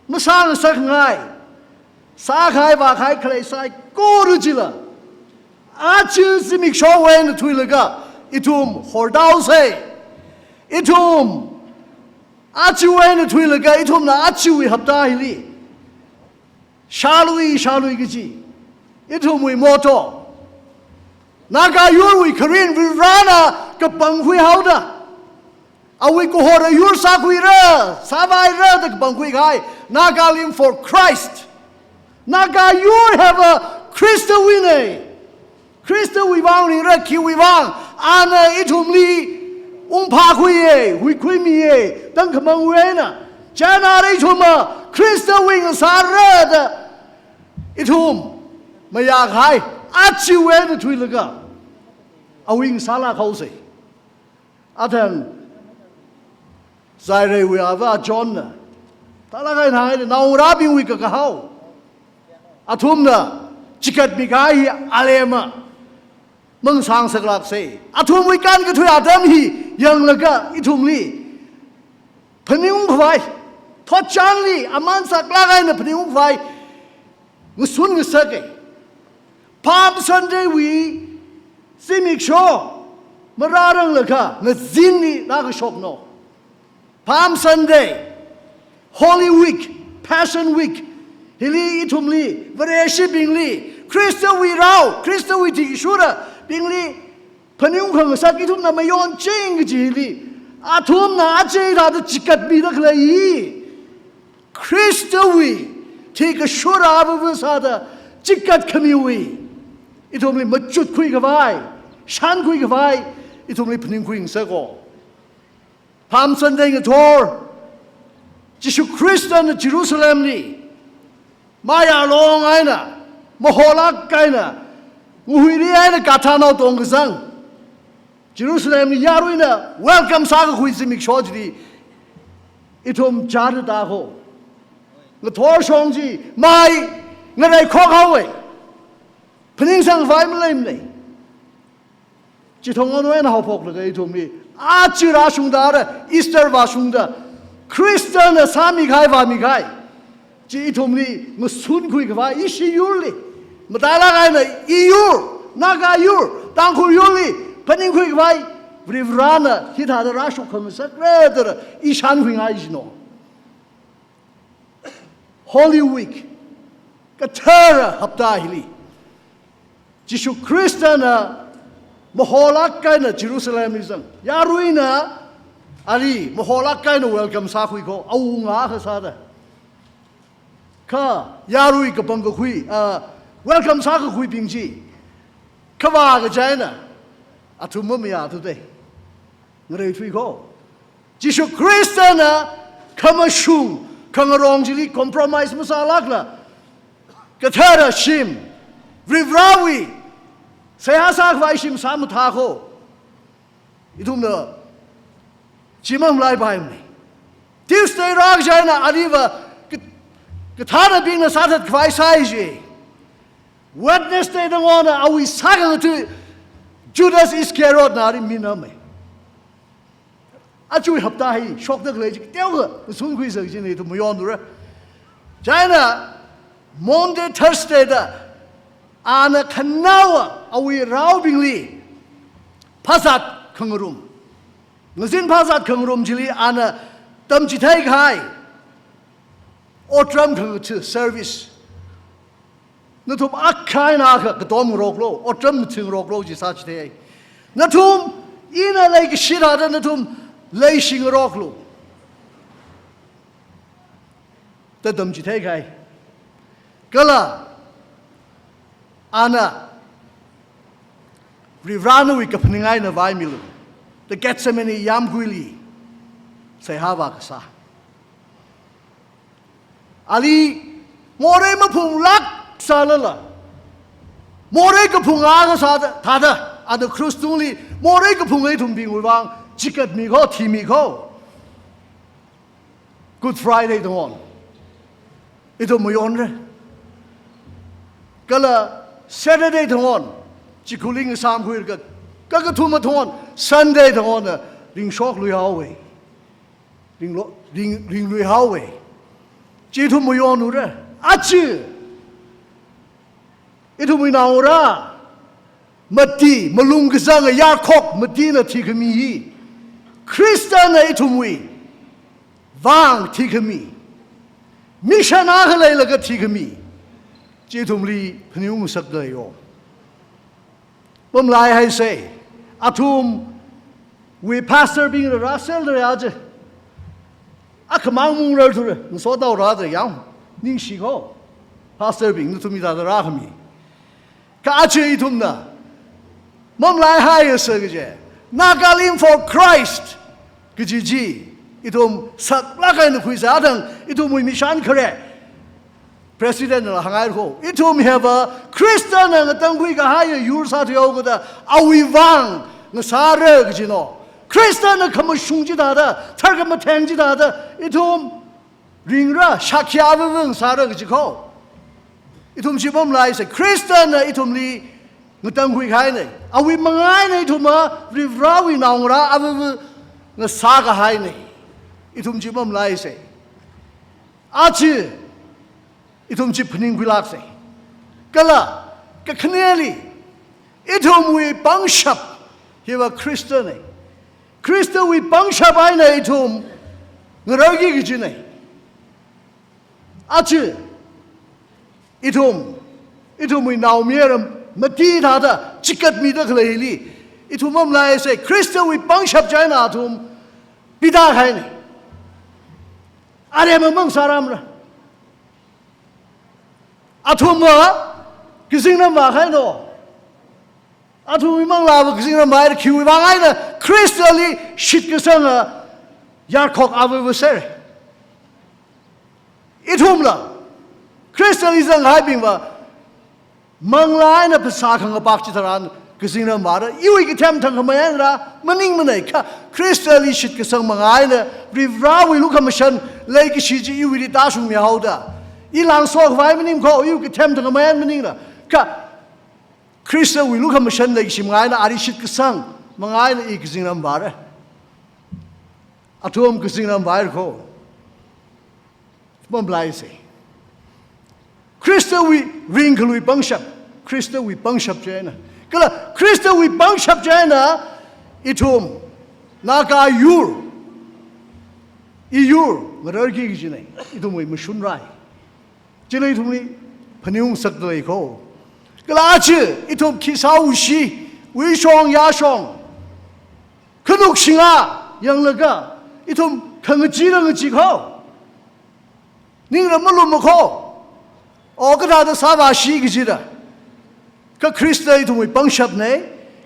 masāngasakngai, sākahai vākahai khalei saikora chila aja zimikshowui eina thuilaga ithum hordaosa. Ithum ajawui eina thuilaga ithumna ajawui hapta hili shālui, shālui kaji ithumwui motto. Naga yurwui kharin Varivarana kapangkhui haoda, awui kahora yur sākhuira, sāvaira da kapangkhuikahai, Nagalim for Christ. Naga yur hiva Khristawuina. Khristawui vang ringra, khiwui vang? Ana ithumli ungphākhuiya, huikhuimiya, tangkhamangwui eina. Chieina ithumva Khristawui ngasāra da ithum mayākahai ajawui eina thuilaga awui ngasāla khuisa. Athang Zaireiwui ava Johnna, talākhaina haida naongarābingwui kakahao athumna chigatmikahai hi alema mangasāngasaklāksa. Athumwui kankathui atam hi yanglaga ithumli phaningungkhavai, thotchanli aman saklāk eina phaningungkhavai ngasun ngasaka. Palm Sunday wui zimiksho marāranglakha ngazinli rākashokna. Palm Sunday, Holy Week, Passion Week, hili ithumli, Vareshibingli, Khristawui rao, Khristawui thishurabingli phaningungkhangasak ithumna mayonching kaji hili, athumna aja hithāda chigatmida khalei hi Khristawui thikashura avāva sāda chigatkhamiwui ithumli machutkhuikhavai, shānkhuikhavai ithumli phaningkhuingasakko. Palm Sunday ngathor, Jishu Khristana Jerusalemli mayarlong eina, maholāk eina, ngahuiri eina gadhanao tongkazang Jerusalemli yaruina welcome sākakhui zimiksho chili ithum chāra tākho. Ngathor shong chi mai ngareikhok haowa. Phaningsangkhavai maleimana. Chithang onwui eina haophoklaga ithumli aja rāshungda, ara Easter vāshungda, Khristana sāmikahai vāmikahai chi ithumli ngasunkhuikhavai, ishi yurli, matailāk eina i yur, Naga yur, Tangkhul yurli phaningkhuikhavai Varivarana hithāda rāshok khangasakra da i shānkhuingai jina. Holy Week, kathara hapta hili, Jishu Khristana maholāk eina Jerusalemli zang. Yaruina ali maholāk eina welcome sākhui ko, awunga kasāda. Kha yarui kapangkakhui, ah, welcome sākakhuibing chi khavā kajaina, athum mamayāthuda ngareithui ko. Jishu Khristana khamashung khangarong chili compromise masālākla, kathara shim, Varivarawui seihā sākhavai shim sāmathā ko. Ithumna chi mamalaipaimana. Tuesday rākajaina aliva ka-, kathānabingna sāthatkhavai sāi ji. Wednesday tangona awui sākhangatha Judas Iscariotna ali minamei. Achui hapta hi shokda khalei chi teokha ngasunkhuisa kajina, ithum mayonlura. China Monday, Thursday da ana khanaowa awui raobingli phazat khangarum, ngazin phazat khangarum chili ana tamchitheikahai otram khangatha service. Nathum akha eina akha katomngaroklu, otram nathing ngaroklu chi sāchithei. Nathum ina leikashi thāda nathum leishingaroklu da tamchitheikahai. Kala ana Varivaranawui kaphaning eina vaimilu da Gethsemane yāmguili seihā vākasā. Ali morei maphunglāk sālala, morei kaphunga kasā thāda, thāda ana krus tungli morei kaphunga ithumbingwui vang chikatmi ko, thimi ko. Good Friday tangona ithum mayonra. Kala Saturday tangona chikhuling samkhuilaga, kakathuma tangona Sunday tangona ringshokluihaowa. Ringlo-, ring, ringluihaowa. Chi ithum mayonlura. Aja ithumwui naongarā mati, malung kazanga yarkhok matina thikhami hi Khristana ithumwui vang thikhami, mission akha leilaga thikhami chi ithumli phaningung ngasakda yo. Mamalaihaisa, athumwui pastorbingla rāsālda rāya je. Akhamang mung rarthura, ngasoda rāda yang, ningshi ko. Pastorbing nathum hithāda rākhami. Kha aja ithumna mamalaihaisa kaje, Nagalim for Christ kaji chi ithum saklāk eina khuisa, athang ithumwui mission khare. Presidentla hāngngai ko, ithum hiva Khristana ngatangkhui kahaiya yur sāthuihaokida awui vang ngasāra kajina. Khristana khamashung chithāda, tharkhamatheng chithāda ithum ringra, shākhi avava ngasāra kaji ko. Ithum chi mamalaisa, Khristana ithumli ngatangkhui kahaina. Awui manga eina ithumva Varivarawui naongarā avava ngasākahaina. Ithum chi mamalaisa. Aja ithum chi phaningkhuilāksa. Kala kakhaneli, ithumwui pangshap hiva Khristana. Khristawui pangshap eina ithum ngararki kajina. Aja ithum, ithumwui naomayara mati thāda chikatmida khaleili ithum mamalaisa, Khristawui pangshap china athum pida kahaina. Aremma mang sāramra. Athumva kazingram vākahaina. Athumwui manglāva kazingram vāhaira, khiwui vang eina Khristali shitkasanga yarkhok avava sāra. Ithumla Khristali zanghaibingva manglā eina phasā khangapak chitharan kazingram vāra. Iwui kathem thangkhamayāngra maningmana, kha Khristali shitkasang manga eina Varivarawui lukhamashan leikashi chi iwuili tāshungmihaoda, i langso khavai maning ko, iwui kathem thangkhamayān maningla, kha Khristawui lukhamashan leikashi manga eina, ali shitkasang manga eina i kazingram vāra. Athum kazingram vāhaira ko. Mamalaisa. Khristawui ringkhalui pangshap, Khristawui pangshap china. Kala Khristawui pangshap china ithum Naga yur, iyur ngararki kajina, ithumwui mashun rai. Chili ithumli phaningung sakda lei kho. Kala aja ithum khi sāushi, wui shong ya shong, khanuk shinga yanglaga ithum khangachee rangachee kho. Ningra malum kho. O kathāda sāvāshi kajida. Kha Khrista ithumwui pangshapna.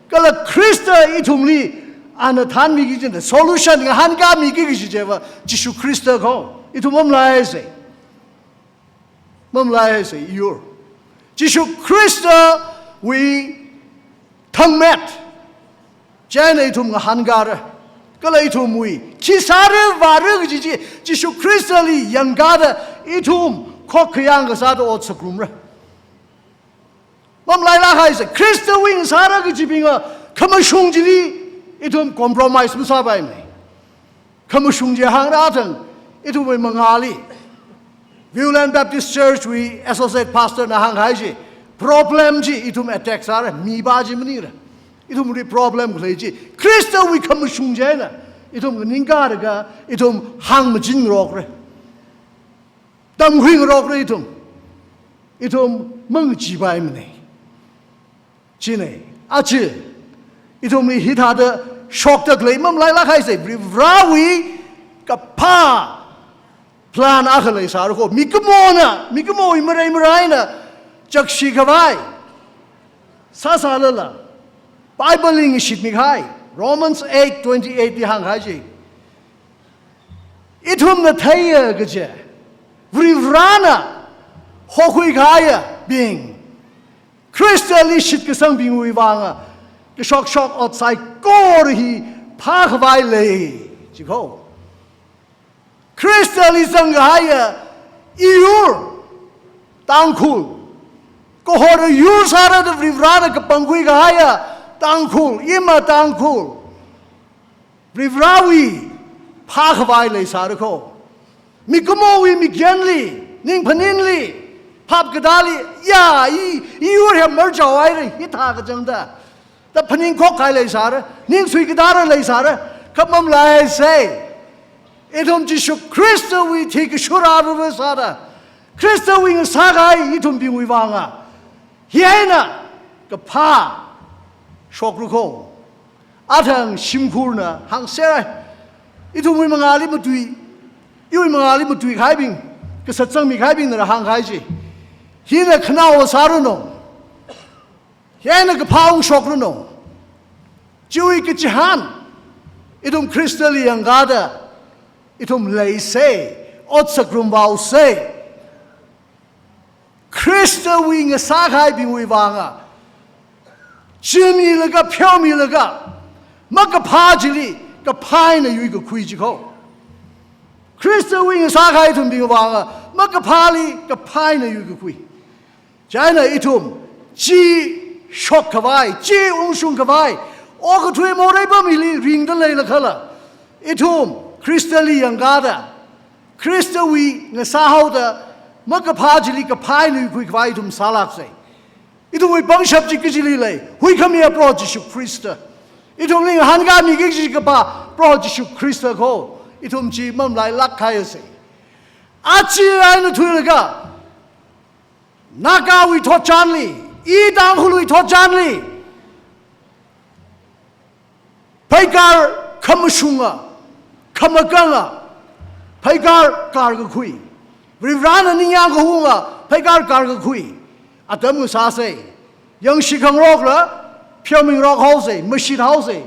Kala Khrista ithumli ana thanmiki kajina, solution ngahānkāmiki kaji chiva Jishu Khrista kho. Ithum mamalaisa. Mamalaisa, yur. Jishu Khristawui thangmet chieina ithum ngahānkāra. Kala ithumwui khi sāra vāra kaji chi Jishu Khristali yangkāda ithum khokkhayang kasāda ot sāngarumra. Mamalailāk haisa, Khristawui ngasāra kajibingva khamashung chili ithum compromise masāpaimana. Khamashung chi hāngra thang, ithumwui mangāli, Viewland Baptist Church wui associate pastor na hānghai chi, problem chi ithum attack sāra, mipā chi maningla. Ithumli problem khalei chi Khristawui khamashung chieina ithum nganingkālaga ithum hāngmachinrokra. Tamkhuingarokra ithum. Ithum mangacheepaimana. China, aja ithumli hithāda shokda khalei mamalailāk haisa, Varivarāwui kaphā plan akha leisāra kho. Mikumona, mikumowui marai maraina chakshi khavai sāsālala, Bible li ngashitmi kahai, Romans eight twenty-eight li hānghai chi, ithumna theiya kaje, Varivarāna hokhui kahaiyabing, Khristali shitkasangbingwui vānga kashokshok ot saikora hi phākhavai lei, chi kho. Khristali zangkahaiya iyur, Tangkhul, kahora yur sāra da Varivarāna kapangkhui kahaiya Tangkhul, ima Tangkhul, Varivarāwui phākhavai leisāra kho. Mikumowui mikyanli, ningphaninli, phap katāli, ya, i, iyur hi marchao haira, hithā kachangda da phaningkhok kahai leisāra, ningsui katāra leisāra, kha mamalaisa. Ithum Jishu Khristawui thi kashura vava sāda, Khristawui ngasā kahai ithumbingwui vānga hi eina kaphā shokra kho. Athang shimkhurna hāngser, ithumwui mangāli matui, iwui mangāli matui kahaibing, kasat zangmi kahaibingnala hāngkahai chi, hina khanao sāranu, hi eina kaphā ungshokranu. Chiwui kachihān, ithum Khristali yangkāda ithum leisa, ot sāngarum vāusa. Khristawui ngasā kahaibingwui vānga chimilaga, pheomilaga, makaphā chili kaphā eina yuikakhui chi kho. Khristawui ngasā kahai ithumbing vānga makaphāli kaphā eina yuikakhui. Chieina ithum chi shokkhavai, chi ungshungkhavai, okathui morei pam hili ringda leilakhala, ithum Khristali yangkāda, Khristawui ngasā haoda, makaphā chili kaphā eina yuikakhui khavai ithum sālāksa. Ithumwui pangshap chi kachili lei, huikhamiya Proho Jishu Khrista. Ithumli ngahānkāmiki kaji kaphā Proho Jishu Khrista kho. Ithum chi mamalailāk kahaisa. Aja eina thuilaga, Nagawui thotchanli, i Tangkhulwui thotchanli, pheikar khamashunga, khamakanga pheikar karkakhui, Varivarāna ningyāng kahunga pheikar karkakhui atam ngasāsa. Yangshi khangarokla, pheomingarok haosa, mashit haosa.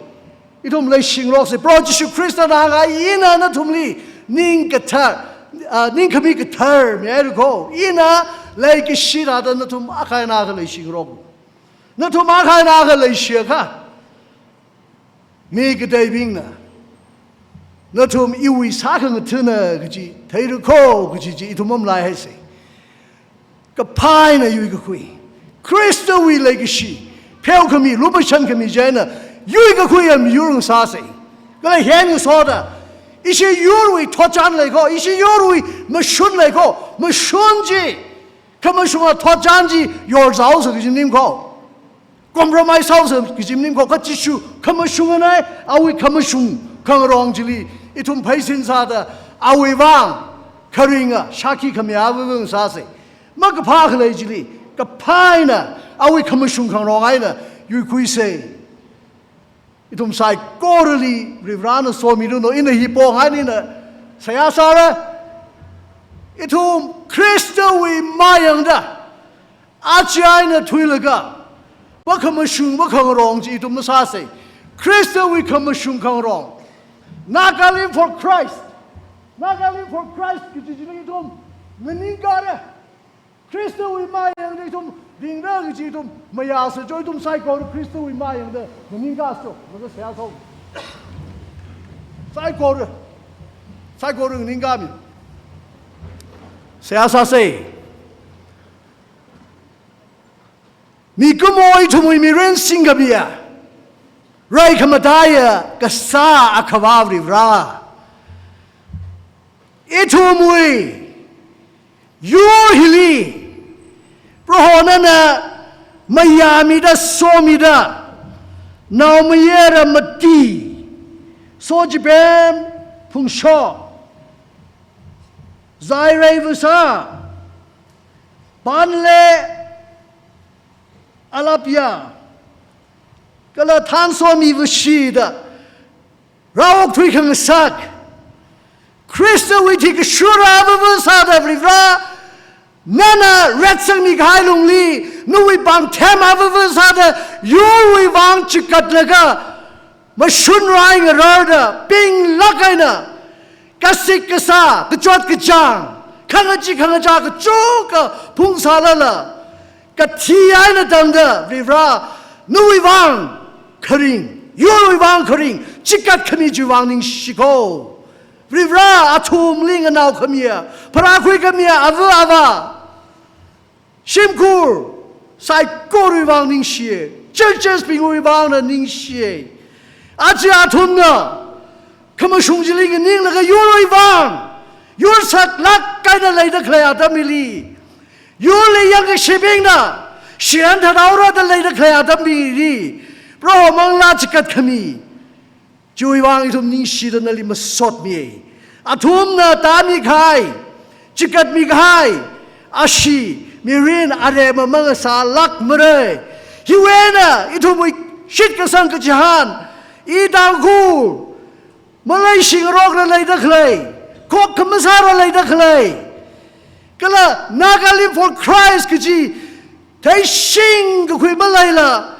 Ithum leishingaroksa. Proho Jishu Khristana hānga, ina nathumli ning kathar, ah, ningkhami kathar mihaira kho. Ina leikashi thāda nathum akha eina akha leishingarok. Nathum akha eina akha leishiakha, mi kateibingna nathum iwui sākhangatha̱na kaji theira kho kaji chi ithum mamalaihaisa. Kaphā eina yuikakhui, Khristawui leikashi pheokhami, lumashankhami chieina yuikakhuiya miyur ngasāsa. Kala hi eina ngasoda, ishi yurwui thotchan lei kho, ishi yurwui mashun lei kho, mashun chi, khamashunga thotchan chi yorzāhaosa kaji maning kho. Compromise haosa kaji maning kho. Kha Jishu khamashungana, awui khamashung khangarong chili ithum pheisin sāda, awui vāng kharinga shākhi khami avāvāng sāsa. makaphā khalei chili, kaphā eina, awui khamashung khangarong eina yuikhuisa. Ithum saikorali Varivarana somiranu. Ina hi pongai eina seihā sāra. Ithum Khristawui mayangda, aja eina thuilaga, makhamashung makhangarong chi ithum masāsa. Khristawui khamashung khangarong. Nagalim for Christ. Nagalim for Christ kaji chili ithum nganingkāra. Khristawui mayangda ithum ringra kaji ithum mayāsa jo. Ithum saikora Khristawui mayangda nganingkāsa jo. Maga seihā sā. Saikora. Saikora nganingkāmi. Seihā sāsa. Mikumo ithumwui mirin singkhamiya, rai khamataiya kasā Akhava Varivara, ithumwui yur hili Proho nana mayāmida somida, naomayara mati, sochipem phungshok, zairei vasā, panle alapya, kala thansomi vashida, rāokthui khangasak, Khristawui thikashura avava sāda Varivara, nana retsangmi kahai lungli, nawui pāngthem avava sāda, yurwui vang chikatlaga, mashun rai ngararda, pinglāk eina, kasik kasā, kachot kachāng, khangachee khangachā kachungkha phungsālala, kathi eina tangda, Varivara, nawui vang kharing, yurwui vang kharing, chikatkhami chiwui vang ningshiko. Varivara, athumli nganao khamiya, pharākhui khamiya, ava ava, shimkhur saikorawui vang ningshiya, churches bingwui vangna ningshiya. Aja athumna khamashung chili nganinglaga yurwui vang, yur saklāk eina leida khalei atam hili, yurli yangkashibingna shiyan thāthaora da leida khalei atam hili, Proho manglā chikatkhami chiwui vang ithum ningshida nali masotmi. Athumna tāmi kahai, chikatmi kahai, ashee, mirin, aremma mangasālākmara. Hiwui eina ithumwui shitkasang kachihān, i Tangkhul, maleishingarokla leida khalei, khokhamasāla leida khalei, kala Nagalim for Christ kaji theishing kakhui maleila,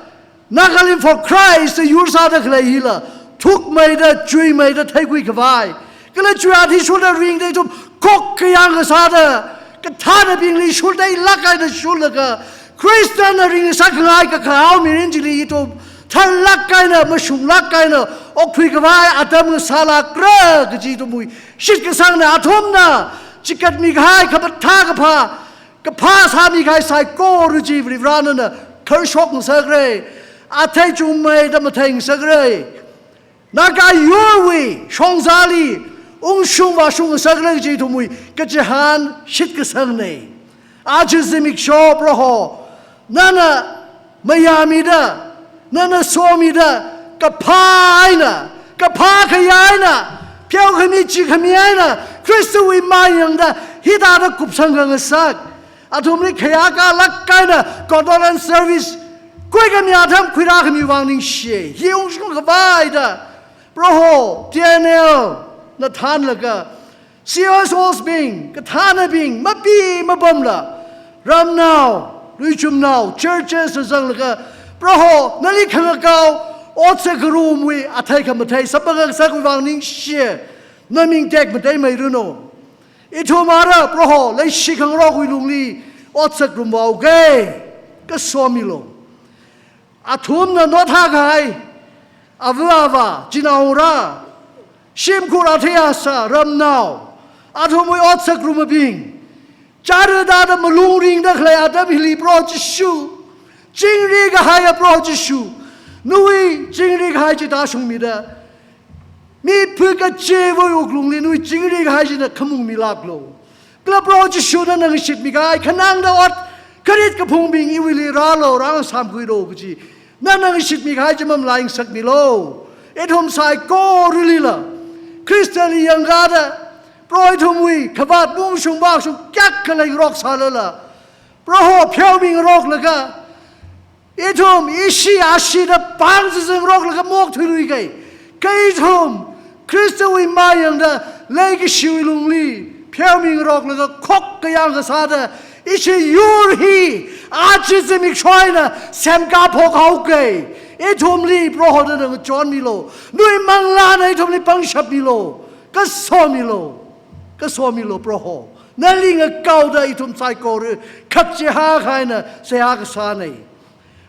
Nagalim for Christ da yur sāda khalei hila, thukmeida, chuimeida theikhui khavai, kala chuiathishurda ringda ithum khok kayāng kasāda, kathānabingli shurteilāk eina shurlaga, Khristana ringngasakngai kakahao mirin chili ithum tharlāk eina, mashunglāk eina okthui khavai atam ngasālākra kaji ithumwui shitkasangna. Athumna chikatmi kahai, khamathā kaphā, kaphā sāmi kahai saikora chi Varivara nana kharshok ngasakra. Athei chungmeida mathei ngasakra. Naga yurwui shongzali ungshung vāshung ngasakra kaji ithumwui kachihān shitkasangna. Aja zimiksho Proho, nana mayāmida, nana somida, kaphā eina, kaphā khayā eina, pheokhami chikhami eina, Khristawui mayangda hithāda kupsang khangasak, athumli khayākalāk eina condolence service khuikhami atam khuirākhamiwui vang ningshi. Hi ungshung khavaida, Proho, T N L na thānlaga, C S Os bing, kathānabing, mapi mapamla, ramnao, luichumnao, churches na zanglaga, Proho, nali khangakao, otsak ngarumwui athei khamathei samphang ngasakwui vang ningshi. Naming tekmateimeiranu. Ithum ara, Proho, leishi khangarokwui lungli otsak ngarumhaoki, kasomilu. Athumna nothākahai, ava ava, chinaongarā, shimkhur athei asā, ramnao, athumwui otsak ngarumabing, chara dada malung ringda khalei atam hili Proho Jishu, chingri kahaiya Proho Jishu, nawui chingri kahai chi tāshungmida, mi phakachivawui wuklungli nawui chingri kahai china khamung milāklu. Kala Proho Jishu nana ngashitmi kahai, khanangda ot kharit kaphungbing iwuili rālu, rāngasāmkhuilu kaji nana ngashitmi kahai chi mamalai ngasakmilu. Ithum saikoralila, Khristali yangkāda, Proho ithumwui khavāt ungshung vāshung kayākha leingarok sālala, Proho pheomingaroklaga, ithum ishi ashida pāng zizangaroklaga maokthuiluiga. Kha ithum Khristawui mayangda leikashiwui lungli pheomingaroklaga khokkha yangkasāda, ishi yur hi aja zimiksho eina semkaphok haoga. Ithumli Proho nana ngachonmilu. Nawui manglāna ithumli pangshapmilu. Kasomilu. Kasomilu Proho. Nali ngakaoda ithum saikora khak chihākha eina seihā kasāna.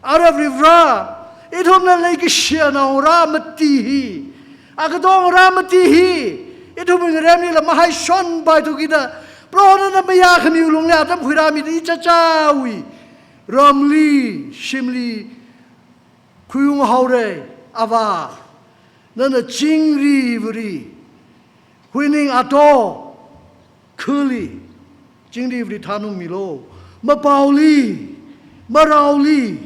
Ara Varivara, ithumna leikashi anaongarā mati hi, akatong ngarā mati hi, ithumwui ngaremlila mahaishonpaithu kida, Proho nana mayākhamiwui lungli atam khuirāmida ichichāwui ramli, shimli khuiunghaora. Avā, nana chingri vāri, huining ato, khali, chingri vāri thanungmilu. Mapaoli, maraoli,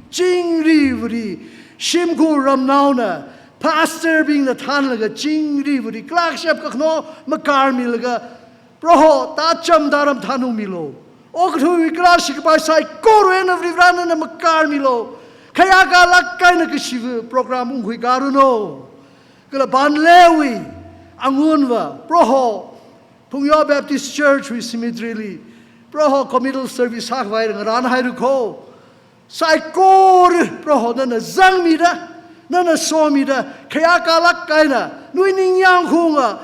chingri vāri, shimkhur ramnaona, pastor bingna thanlaga chingri vāri, clerkship kakhano makarmilaga, Proho, tacham taram thanungmilu. Okathuiwui kala shikapai saikora eina Varivara nana makarmilu. Khayākalāk eina kashiva program ungkhui karanu. Kala Banlewui angunva, Proho, Phungyo Baptist Church wui cemetery li, Proho, committal service sākhavai ngarānhairakho. Saikora Proho nana zangmida, nana somida, khayākalāk eina nawui ningyāng hunga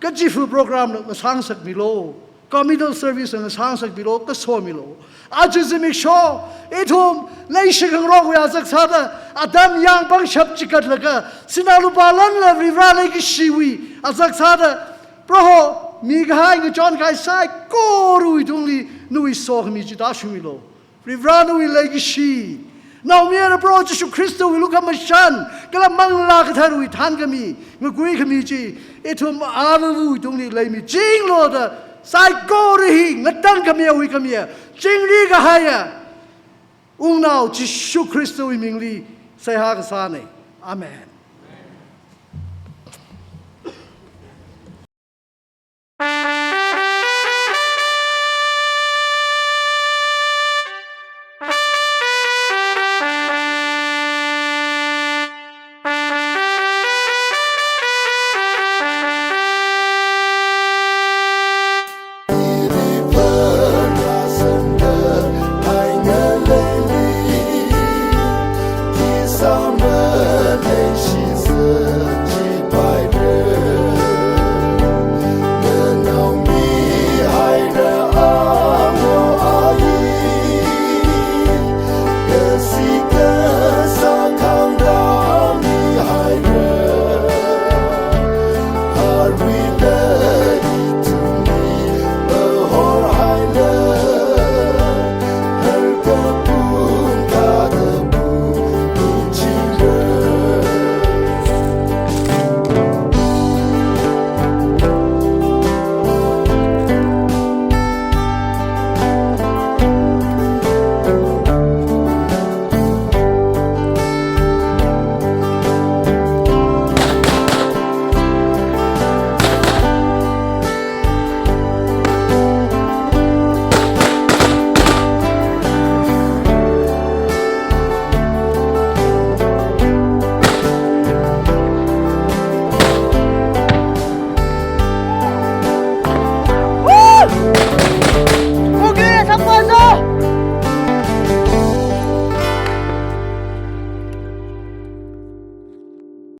kachifa program na ngasāngasakmilu, committal service na ngasāngasakmilu, kasomilu. Aja zimiksho, ithum leishikhangarokwui azak sāda, atam yāng pangshap chikatlaga, sinā lupā lanla Varivara leikashiwui azak sāda, Proho, mikahai ngachonkahai saikorawui tungli nawui sokhami chi tāshungmilu. Varivara nawui leikashi, naomayara Proho Jishu Khristawui lukhamashan, kala Manglā Katharawui thānkhami, ngakuikhami chi, ithum avāvawui tungli leimichinglu da, saikora hi ngatangkhamiya, huikhamiya, chingri kahaiya Wungnao Jishu Khristawui mingli seihā kasāna. Amen.